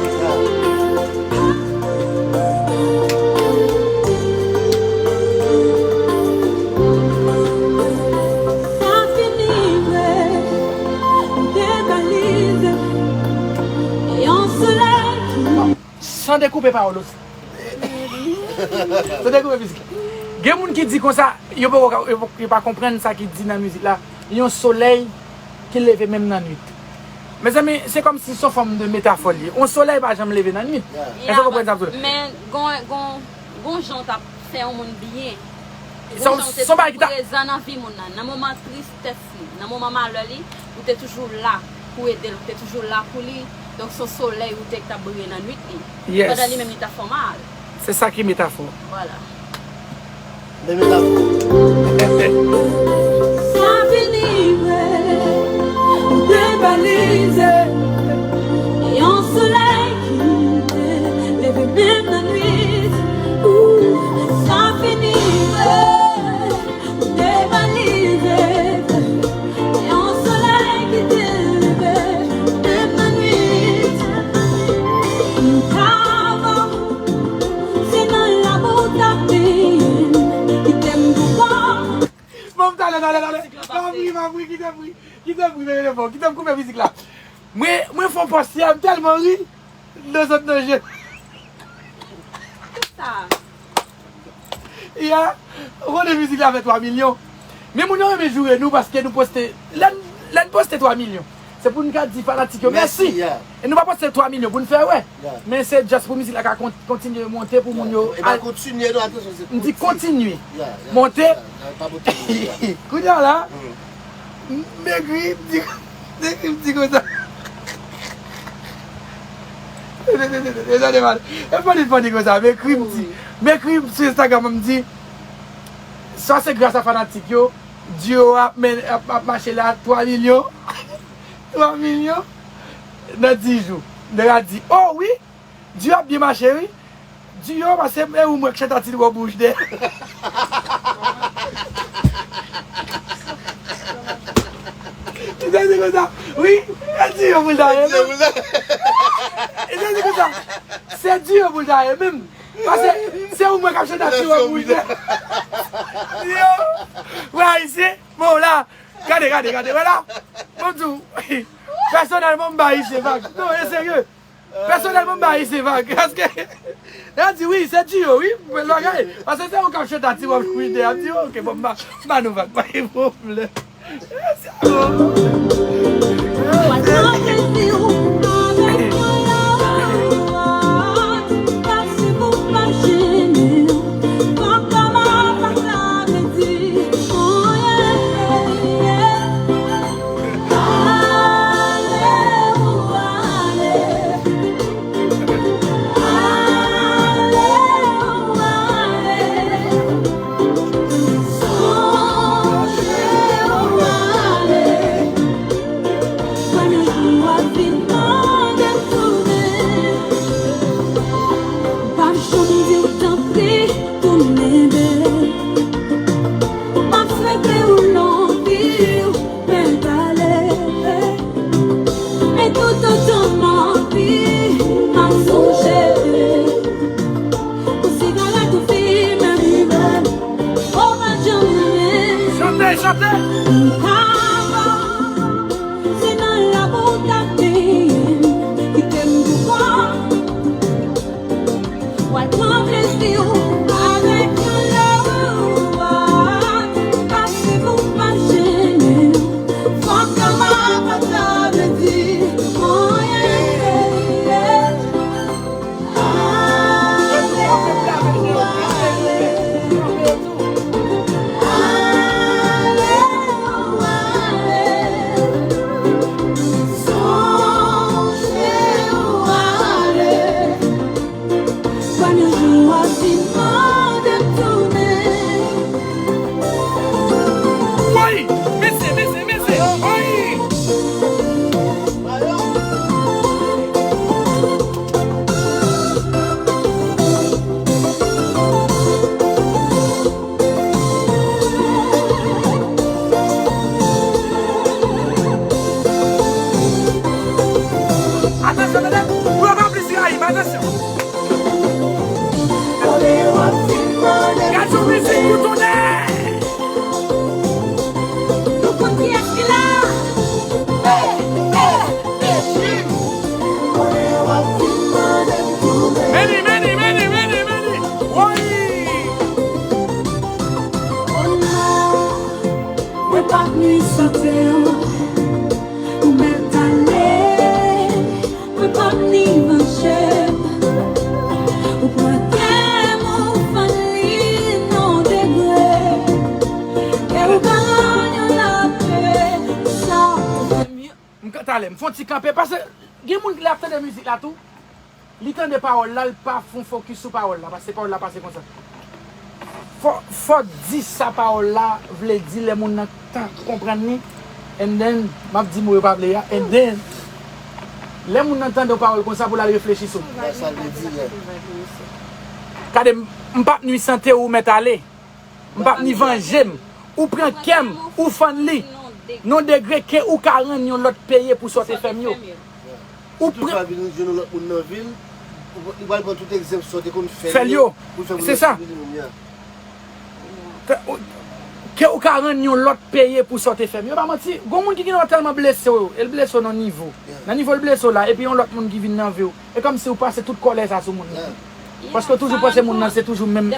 Sa fini vre, m te balize, e yon solèy ki San dekoupe pawòl osi. San dekoupe mizik. Gen moun ki di konsa, yo poko ka, yo, yo pa konprann sa ki di nan mizik la. Yon solèy ki leve menm nan nwit. Mezanmi, se kòmsi se yon fòm de metafò li ye. Yon solèy pa janm leve nan nwit. Èske w konprann sa m di w la? Men gon, gon, gon jan w t ap fè yon moun byen. Gon jan w te toujou prezan nan vi moun nan. Nan moman tristès li, nan moman malè li, ou te toujou la pou ede l, ou te toujou la pou li. Donk, se yon solèy ou te k t ap briye nan nwit li. Pandan li menm, li t ap fè w mal. Se sa ki metafò. Vwala. Men metafò. Sa fini vre, ou te balize. E yon solèy ki te leve menm nan nwit. Ou, sa fini vre. Devalize, yon solèy ki te leve, menm nan nwit. M pa avan, se nan labou w t ap peye m, kite m pou kò. Bon, talè, talè, talè. Pa pri, pa pri, kite pri, kite pri, men telefòn, kite m koupe mizik la. Mwen, mwen fè yon pòs yè, m tèlman ri. Nan zòt nan je. Kisa? Ya, ou konnen mizik la fè twa milyon. Men moun yo renmen joure nou paske nou poste. Lè n, lè n poste twa milyon, se pou n ka di fanatik yo mèsi. E nou pa poste twa milyon pou n fè wè. Men se just pou mizik la ka kon-, kontinye monte pou moun yo. E pa kontinye non, atansyon, se kontinye. M di kontinye. Monte. Kounye a la, m ekri, m di, m ekri, m di konsa. E funny, funny konsa, m ekri, m di, m ekri sou Instagram, m di, sa se gras a fanatik yo, duo a ap men, ap, ap mache la, twa milyon, twa milyon, nan dis jou. Nèg la di, oh wi, duo ap byen mache wi. Di yo, pase, e ou mwen k chante ti wòb wouj dèyè. Li te di konsa, wi, e di yo pou l ta ye menm. Li te di konsa, se di yo pou l ta ye menm. Pase, se ou mwen k ap chante ti wòb wouj dèyè. Yo, wè ayisyen, bon la, gade, gade, gade, wè la. Bon, di w, pèsonèlman, m ba ayisyen vag. Non, e serye. Pèsonèlman, m ba ayisyen vag. Paske, yo di, wi, se di yo, wi, men bagay. Paske se ou k ap chante a ti wòb wouj dèyè, m di, ok, bon, m ba, m ba nou vag, pa gen pwoblèm. Mwen pran plezi w avèk mwen la. Pase pou pa jene w. Papa m pa ka vle di anyen. Se nan lanmou w t ap benyen m, kite m pou kò m. W al pran plezi w avèk yon lòt. Pase pou m pa jennen w. Fòk anba pa ta vle di anyen. Woy! Mesye, mesye, mesye! Woy! Atansyon, medam! Pran plis rayim, atansyon! Gad yon mizik pou tonnè! Nou konn kiyès ki la! Meni, meni, meni, meni, meni! Woy! Mwen p ap nwi sante w, ou mèt ale. Mwen p ap ni vanje m. Ou pran kè m, ou fann li nan degre. Kè ou pa rann yon lòt ke sa. M ka, talè, m fè yon ti kanpe, paske gen moun ki lè ap tande mizik la tou, li tande pawòl la, li pa fè yon fokis sou pawòl la, paske pawòl la pase konsa. Fò, fò di sa pawòl la vle di, lè moun nan ta konprann li, and then, m ap di mo yo pa vle a, and then, lè moun nan tande yon pawòl konsa, pou l al reflechi sou. Wè sa l vle di, yeah. Gade, m, m p ap nwi sante w, ou mèt ale. M p ap ni vanje m. Ou pran kè m, ou fann li. Non degre ke ou ka rann yon lòt peye pou sa w te fè m yo. Ou pran. Tout pa vin jwenn yon lòt moun nan vil, li pral pran tout egzanp sa w te konn fè l yo, pou l fè moun nan sou minimòm ya. Ke ou ka rann yon lòt peye pou sa w te fè m. Yo pa manti, gon moun ki gen tèlman blese w, e l blese w nan nivo. Nan nivo l blese w la, epi yon lòt moun ki vin nan vi w. E kòmsi ou pase tout kòlè sa sou moun nan. Paske w toujou panse moun nan se toujou menm,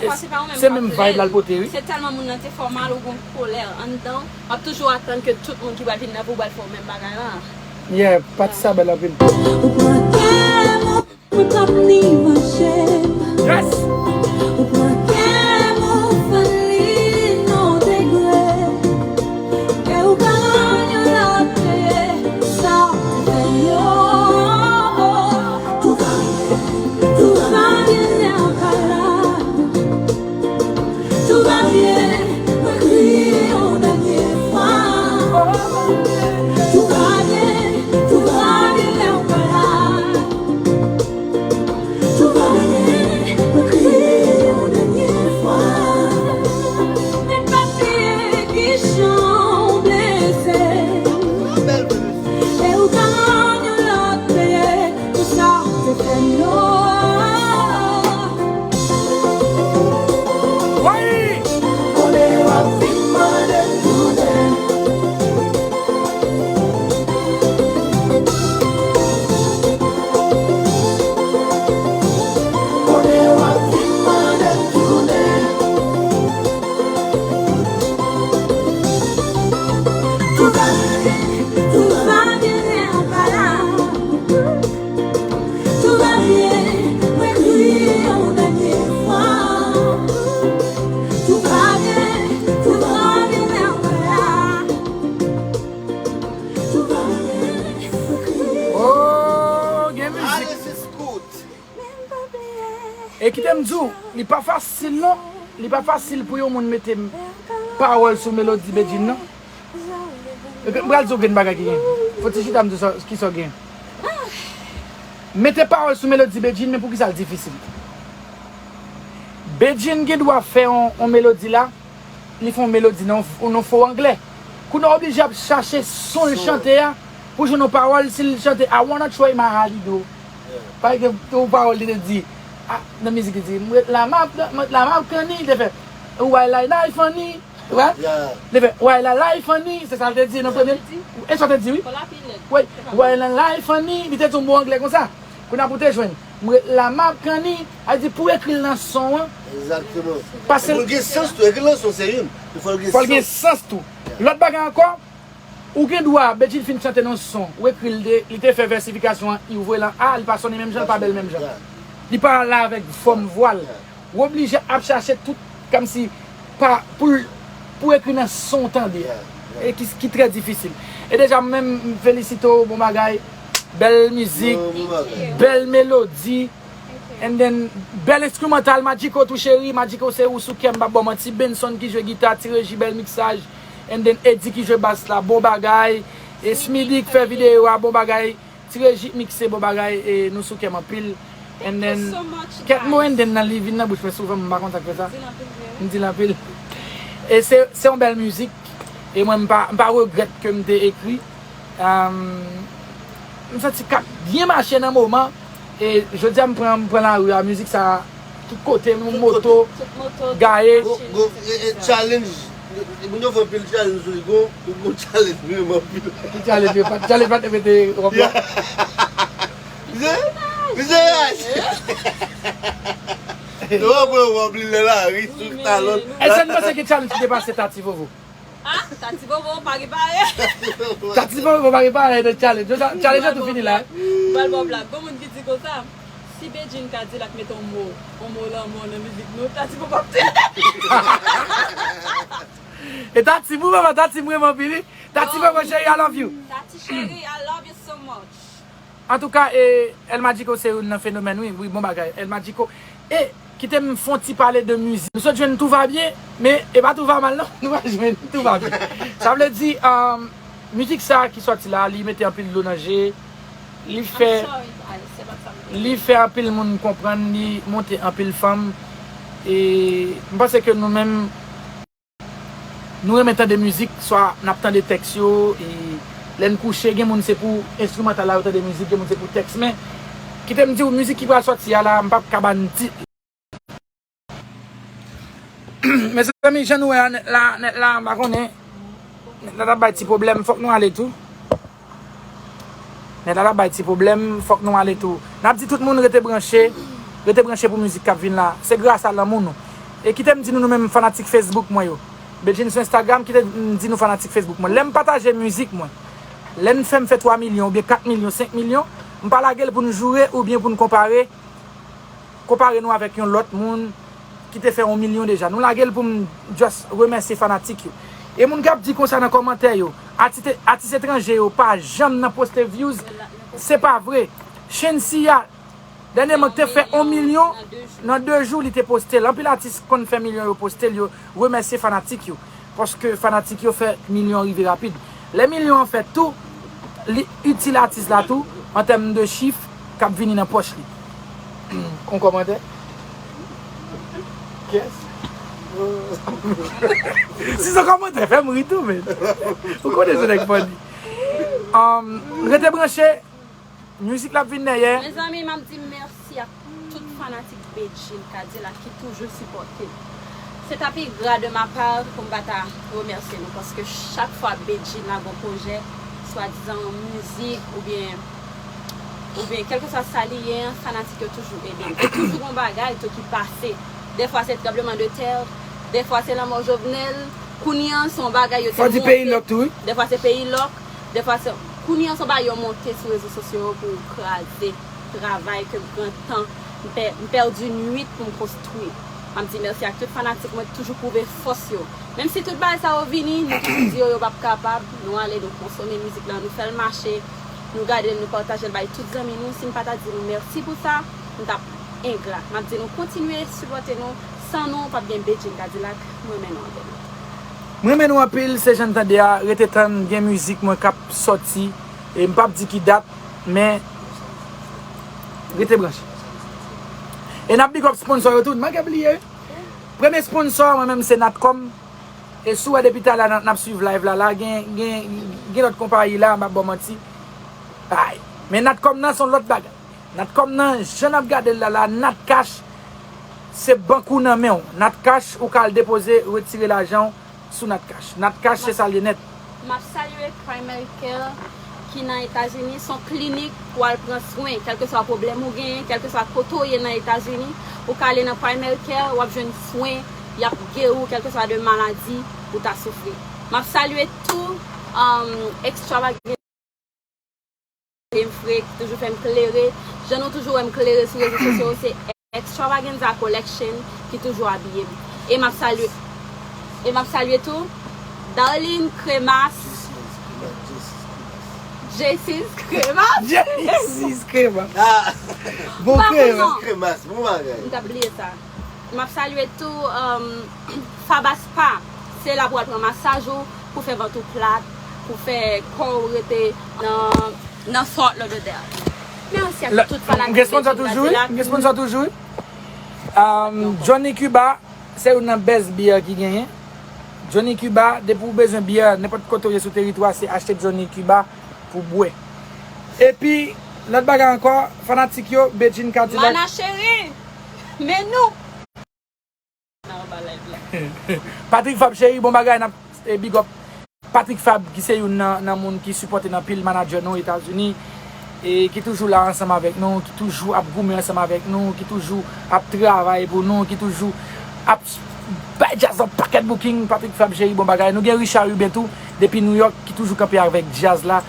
se menm vibe la l pote, wi. Se tèlman moun nan te fè w mal, ou gon kòlè anndan w, w ap toujou atann ke tout moun ki pral vin nan vi w pral fè w menm bagay la. Yeah, pati sa bèl anpil. Ou pran kè m, ou p ap ni vanje m. Yes! Ou pran kè m, ou fann li nan degre. Kè ou pa rann yon lòt ke sa w te fè m yo. Tout va bien, tout va bien, lè w pa la. Tout va bien, mwen kriye yon dènye fwa. Tout va bien, tout va bien, lè w pa la. Tout va bien, mwen kriye yon dènye fwa. Men pa bliye ki jan w blese. E ou ka rann yon lòt peye pou sa w te fè m yo. Wi! Kote w ap vin mande m tounen. Kote w ap vin mande m tounen. Tout va byen, tout va byen, lè w pa la. Tout va byen, mwen kriye yon dènye fwa. Tout va byen, tout va byen, lè w pa la. Tout va byen, mwen kriye. Oh, gen mizik. Menm pa bliye. E kite m di w, li pa fasil non. Li pa fasil pou yon moun mete m, pawòl sou melodi Bedjine non. M pral di w gen bagay ki gen. Fò ti chita m di w sa, kisa w gen. Mete pawòl sou melodi Bedjine, men poukisa l difisil? Bedjine gen dwa fè yon, yon melodi la, li fè yon melodi nan, nan fo anglè. Kounye a w oblije ap chache son l chante a, pou jwenn yon pawòl, si l chante I wanna try my Halido. Pa egzanp, yon pawòl li te di, a, nan mizik li di, m ret la m ap, m ret la m ap kanni, li te fè, why lie lie funny. Wè? Li fè, "While I lie funny," se sa l te di nan premye. E sa w te di, wi. Wi, "While I lie funny," li te di yon mo anglè konsa. Kounye a pou te jwenn, "M ret la m ap kanni." A di pou ekri l nan son an. Egzakteman. Pase pou l gen sans tou. Ekri l nan son se youn. Fò l gen sans tou. Lòt bagay ankò, ou gen dwa, Bedjine fin chante nan son, ou ekri l de, li te fè vèsifikasyon an, ou voye l an A, li pa sonnen menm jan, li pa bèl menm jan. Li pa ale avèk fòm vwa l. Ou oblije ap chache tout, kòmsi, pa, pou, pou ekri nan son w tande a. E ki, ki trè difisil. E deja, mwen menm, m felisite w, bon bagay, bèl mizik, bèl melodi. And then, bèl enstrimantal, Magico tou cheri, Magico se ou sou kè m, m p ap ba w manti, Benson ki jwe gita, Ti Reji bèl miksaj, and then Eddy ki jwe bas la, bon bagay, e Smidy ki fè videyo a, bon bagay, Ti Reji mikse, bon bagay, e nou sou kè m anpil. And then, kèk mo and then nan li vin nan bouch mwen souvan, m pa konn sa k fè sa. M di l anpil. E se, se yon bèl mizik, e mwen m pa, m pa regrèt ke m te ekri. Um, m santi k ap byen mache nan moman. E jodi a m pran, m pran lari a, mizik sa tout kote, moun moto, gaye. Gon, gon, e, e, challenge. Moun yo fè anpil challenge sou li. Gon, gon challenge menm anpil. Ki challenge yo? Pa t challenge, pa t mete wòb la. Misye, misye raj. Yo wè wòb li lè lari sou talon. Èske n panse ki challenge ki depase Tati Vovo? Ah, Tati Vovo pa gen parèy. Tati Vovo pa gen parèy nan challenge. Challenge la tou fini la. Pral ba w blag. Gon moun ki di konsa, si Bedjine Kadilak mete yon mo, yon mo lanmò nan mizik nou, Tati Vovo ap te. E Tati, pou mwen, Tati, m renmen anpil, wi. Tati, mwen, cheri, I love you. Tati cheri, I love you so much. Antouka, e, El Magico se youn nan fenomèn, wi, wi, bon bagay. El Magico. E, kite m fè yon ti pale de mizik. M sot jwenn Tout va bien, men e pa Tout va mal, non. Nou pa jwenn Tout va bien. Sa vle di, um, mizik sa ki sòti la, li mete anpil dlo nan je. Li fè, li fè anpil moun konprann, li monte anpil fanm. E m panse ke nou menm, nou renmen tande mizik, swa n ap tande tèks yo, e lè n kouche, gen moun se pou enstrimantal la yo tande mizik, gen moun se pou tèks, men kite m di w, mizik ki pral sòti a la, m p ap ka ba n tit. Mezanmi, jan nou wè a, nèt la, nèt la, m pa konnen, nèt la t ap bay ti pwoblèm, fòk nou ale tou. Nèt la t ap bay ti pwoblèm, fòk nou ale tou. N ap di tout moun rete branche, rete branche pou mizik k ap vin la. Se gras a lanmou nou. E kite m di nou, nou menm fanatik Facebook mwen yo. Bedjine sou Instagram, kite m di nou fanatik Facebook mwen. Lè m pataje mizik mwen, lè n fè m fè twa milyon oubyen kat milyon, senk milyon, m pa lage l pou n joure oubyen pou n konpare, konpare nou avèk yon lòt moun ki te fè yon milyon deja. Nou lage l pou m just remèsye fanatik yo. E moun k ap di konsa nan kòmantè yo, atis, atis etranje yo pa janm nan poste views, se pa vre. Shenseea, dènyèman, k te fè yon milyon, nan de jou, li te poste l. Anpil atis konn fè milyon, yo poste l, yo remèsye fanatik yo. Paske fanatik yo fè milyon rive rapid. Lè milyon an fèt tou, li itil atis la tou, an tèm de chif k ap vini nan pòch li. Yon kòmantè? Kiyès? Si se yon kòmantè, fè m ri tou, men. Ou konnen se nèg funny. Um, rete branche. Mizik la ap vin dèyè. Mezanmi, m ap di mèsi ak tout fanatik Bedjine Kadilak ki toujou sipòte m. Se ta pi gra de ma pa pou m pa ta remèsye nou, paske chak fwa Bedjine lage yon pwojè, swadizan mizik oubyen, oubyen kèlkeswa sa li ye, fanatik yo toujou ede m. E toujou gon bagay tou ki pase. Dèfwa se tranblemanntè, dèfwa se lanmò Jovenel, kounye a se yon bagay yo te monte. Fò di peyi lòk tou, wi. Dèfwa se peyi lòk. Dèfwa se, kounye a se yon bagay yo monte sou rezo sosyo yo pou kraze travay ke m pran tan, m pè, m pèdi nwit pou m konstwi. M ap di mèsi ak tout fanatik mwen ki toujou pwouve fòs yo. Menm si tout bagay sa yo vini, nou toujou di yo, yo p ap kapab, nou ale, nou konsome mizik la, nou fè l mache, nou gade l, nou pataje l bay tout zanmi nou. Si m pa ta di nou mèsi pou sa, m t ap engra. M ap di nou kontinye sipòte nou, san nou, p ap gen Bedjine Kadilak, m renmen nou anpil. M renmen nou anpil, se jan n tande a, rete tann, gen mizik mwen k ap sòti, e m p ap di ki dat, men rete branche. E n ap big up sponsor yo tou, n manke bliye. Premye sponsor mwen menm se Natcom. E si w wè depi talè a n ap, n ap swiv live la, la gen, gen, gen lòt konpayi la, m p ap ba w manti. Ay, men Natcom nan se yon lòt bagay. Natcom nan, jan n ap gade l la, la, Natcash, se bank ou nan men w. Natcash, ou ka al depoze, retire lajan w sou Natcash. Natcash, se sa l ye nèt. M ap salye Primary Care ki nan Etazini. Se yon klinik pou al pran swen, kèlkeswa pwoblèm ou genyen, kèlkeswa kote w ye nan Etazini, ou ka ale nan Primary Care, w ap jwenn swen, y ap geri w kèlkeswa de maladi ou ta soufri. M ap salye tou um, Extravaganza m fre, ki toujou fè m klere. Jan nou toujou wè m klere sou rezo sosyo, se Extravaganza Collection ki toujou abiye m. E m ap salye, e m ap salye tou Darlene Cremas. J C's Cremas. J C's Cremas. Ah, Bon Pa krem. konn non. Cremas, bon bagay. M t ap bliye sa. M ap salye tou um, Faba Spa. Se la pou al pran masaj ou, pou fè vant ou plat, pou fè kò w rete nan, nan Fort Lauderdale. Mèsi a tout fanatik. M gen sponsor toujou, wi. M gen sponsor toujou, wi. Um, Johnny Cuba, se youn nan best beer ki genyen. Johnny Cuba, depi w bezwen beer, nenpòt kote w ye sou teritwa, se achte Johnny Cuba pou bwè. Epi, lòt bagay ankò, fanatik yo, Bedjine Cadillac. Mana cheri, men nou. Nan anba live la. Patrick Fab cheri, bon bagay, n ap eh, big up Patrick Fab, ki se youn nan, nan moun ki sipòte n anpil, manadjè nou Etazini, e ki toujou la ansanm avèk nou, ki toujou ap goumen ansanm avèk nou, ki toujou ap travay pou nou, ki toujou ap bay djaz yon pakèt booking. Patrick Fab cheri, bon bagay. Nou gen Richard Ruben tou, depi New York, ki toujou kanpe avèk djaz la,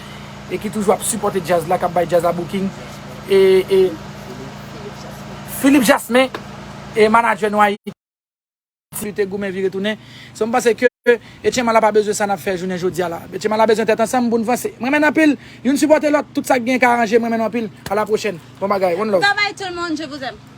e ki toujou ap sipòte djaz la, k ap bay djaz la booking. E, e Philippe Jasmin, e manadjè nou Ayiti. Li te goumen vire tounen. So m panse ke Etchenman la pa bezwen sa n ap fè jounen jodi a la. Etchenman la bezwen tèt ansanm pou n vanse. M renmen n anpil. Youn sipòte lòt. Tout sa k gen ka ranje. M renmen nou anpil. A la pwochèn. Bon bagay. One love. Bye bye tout le monde, je vous aime.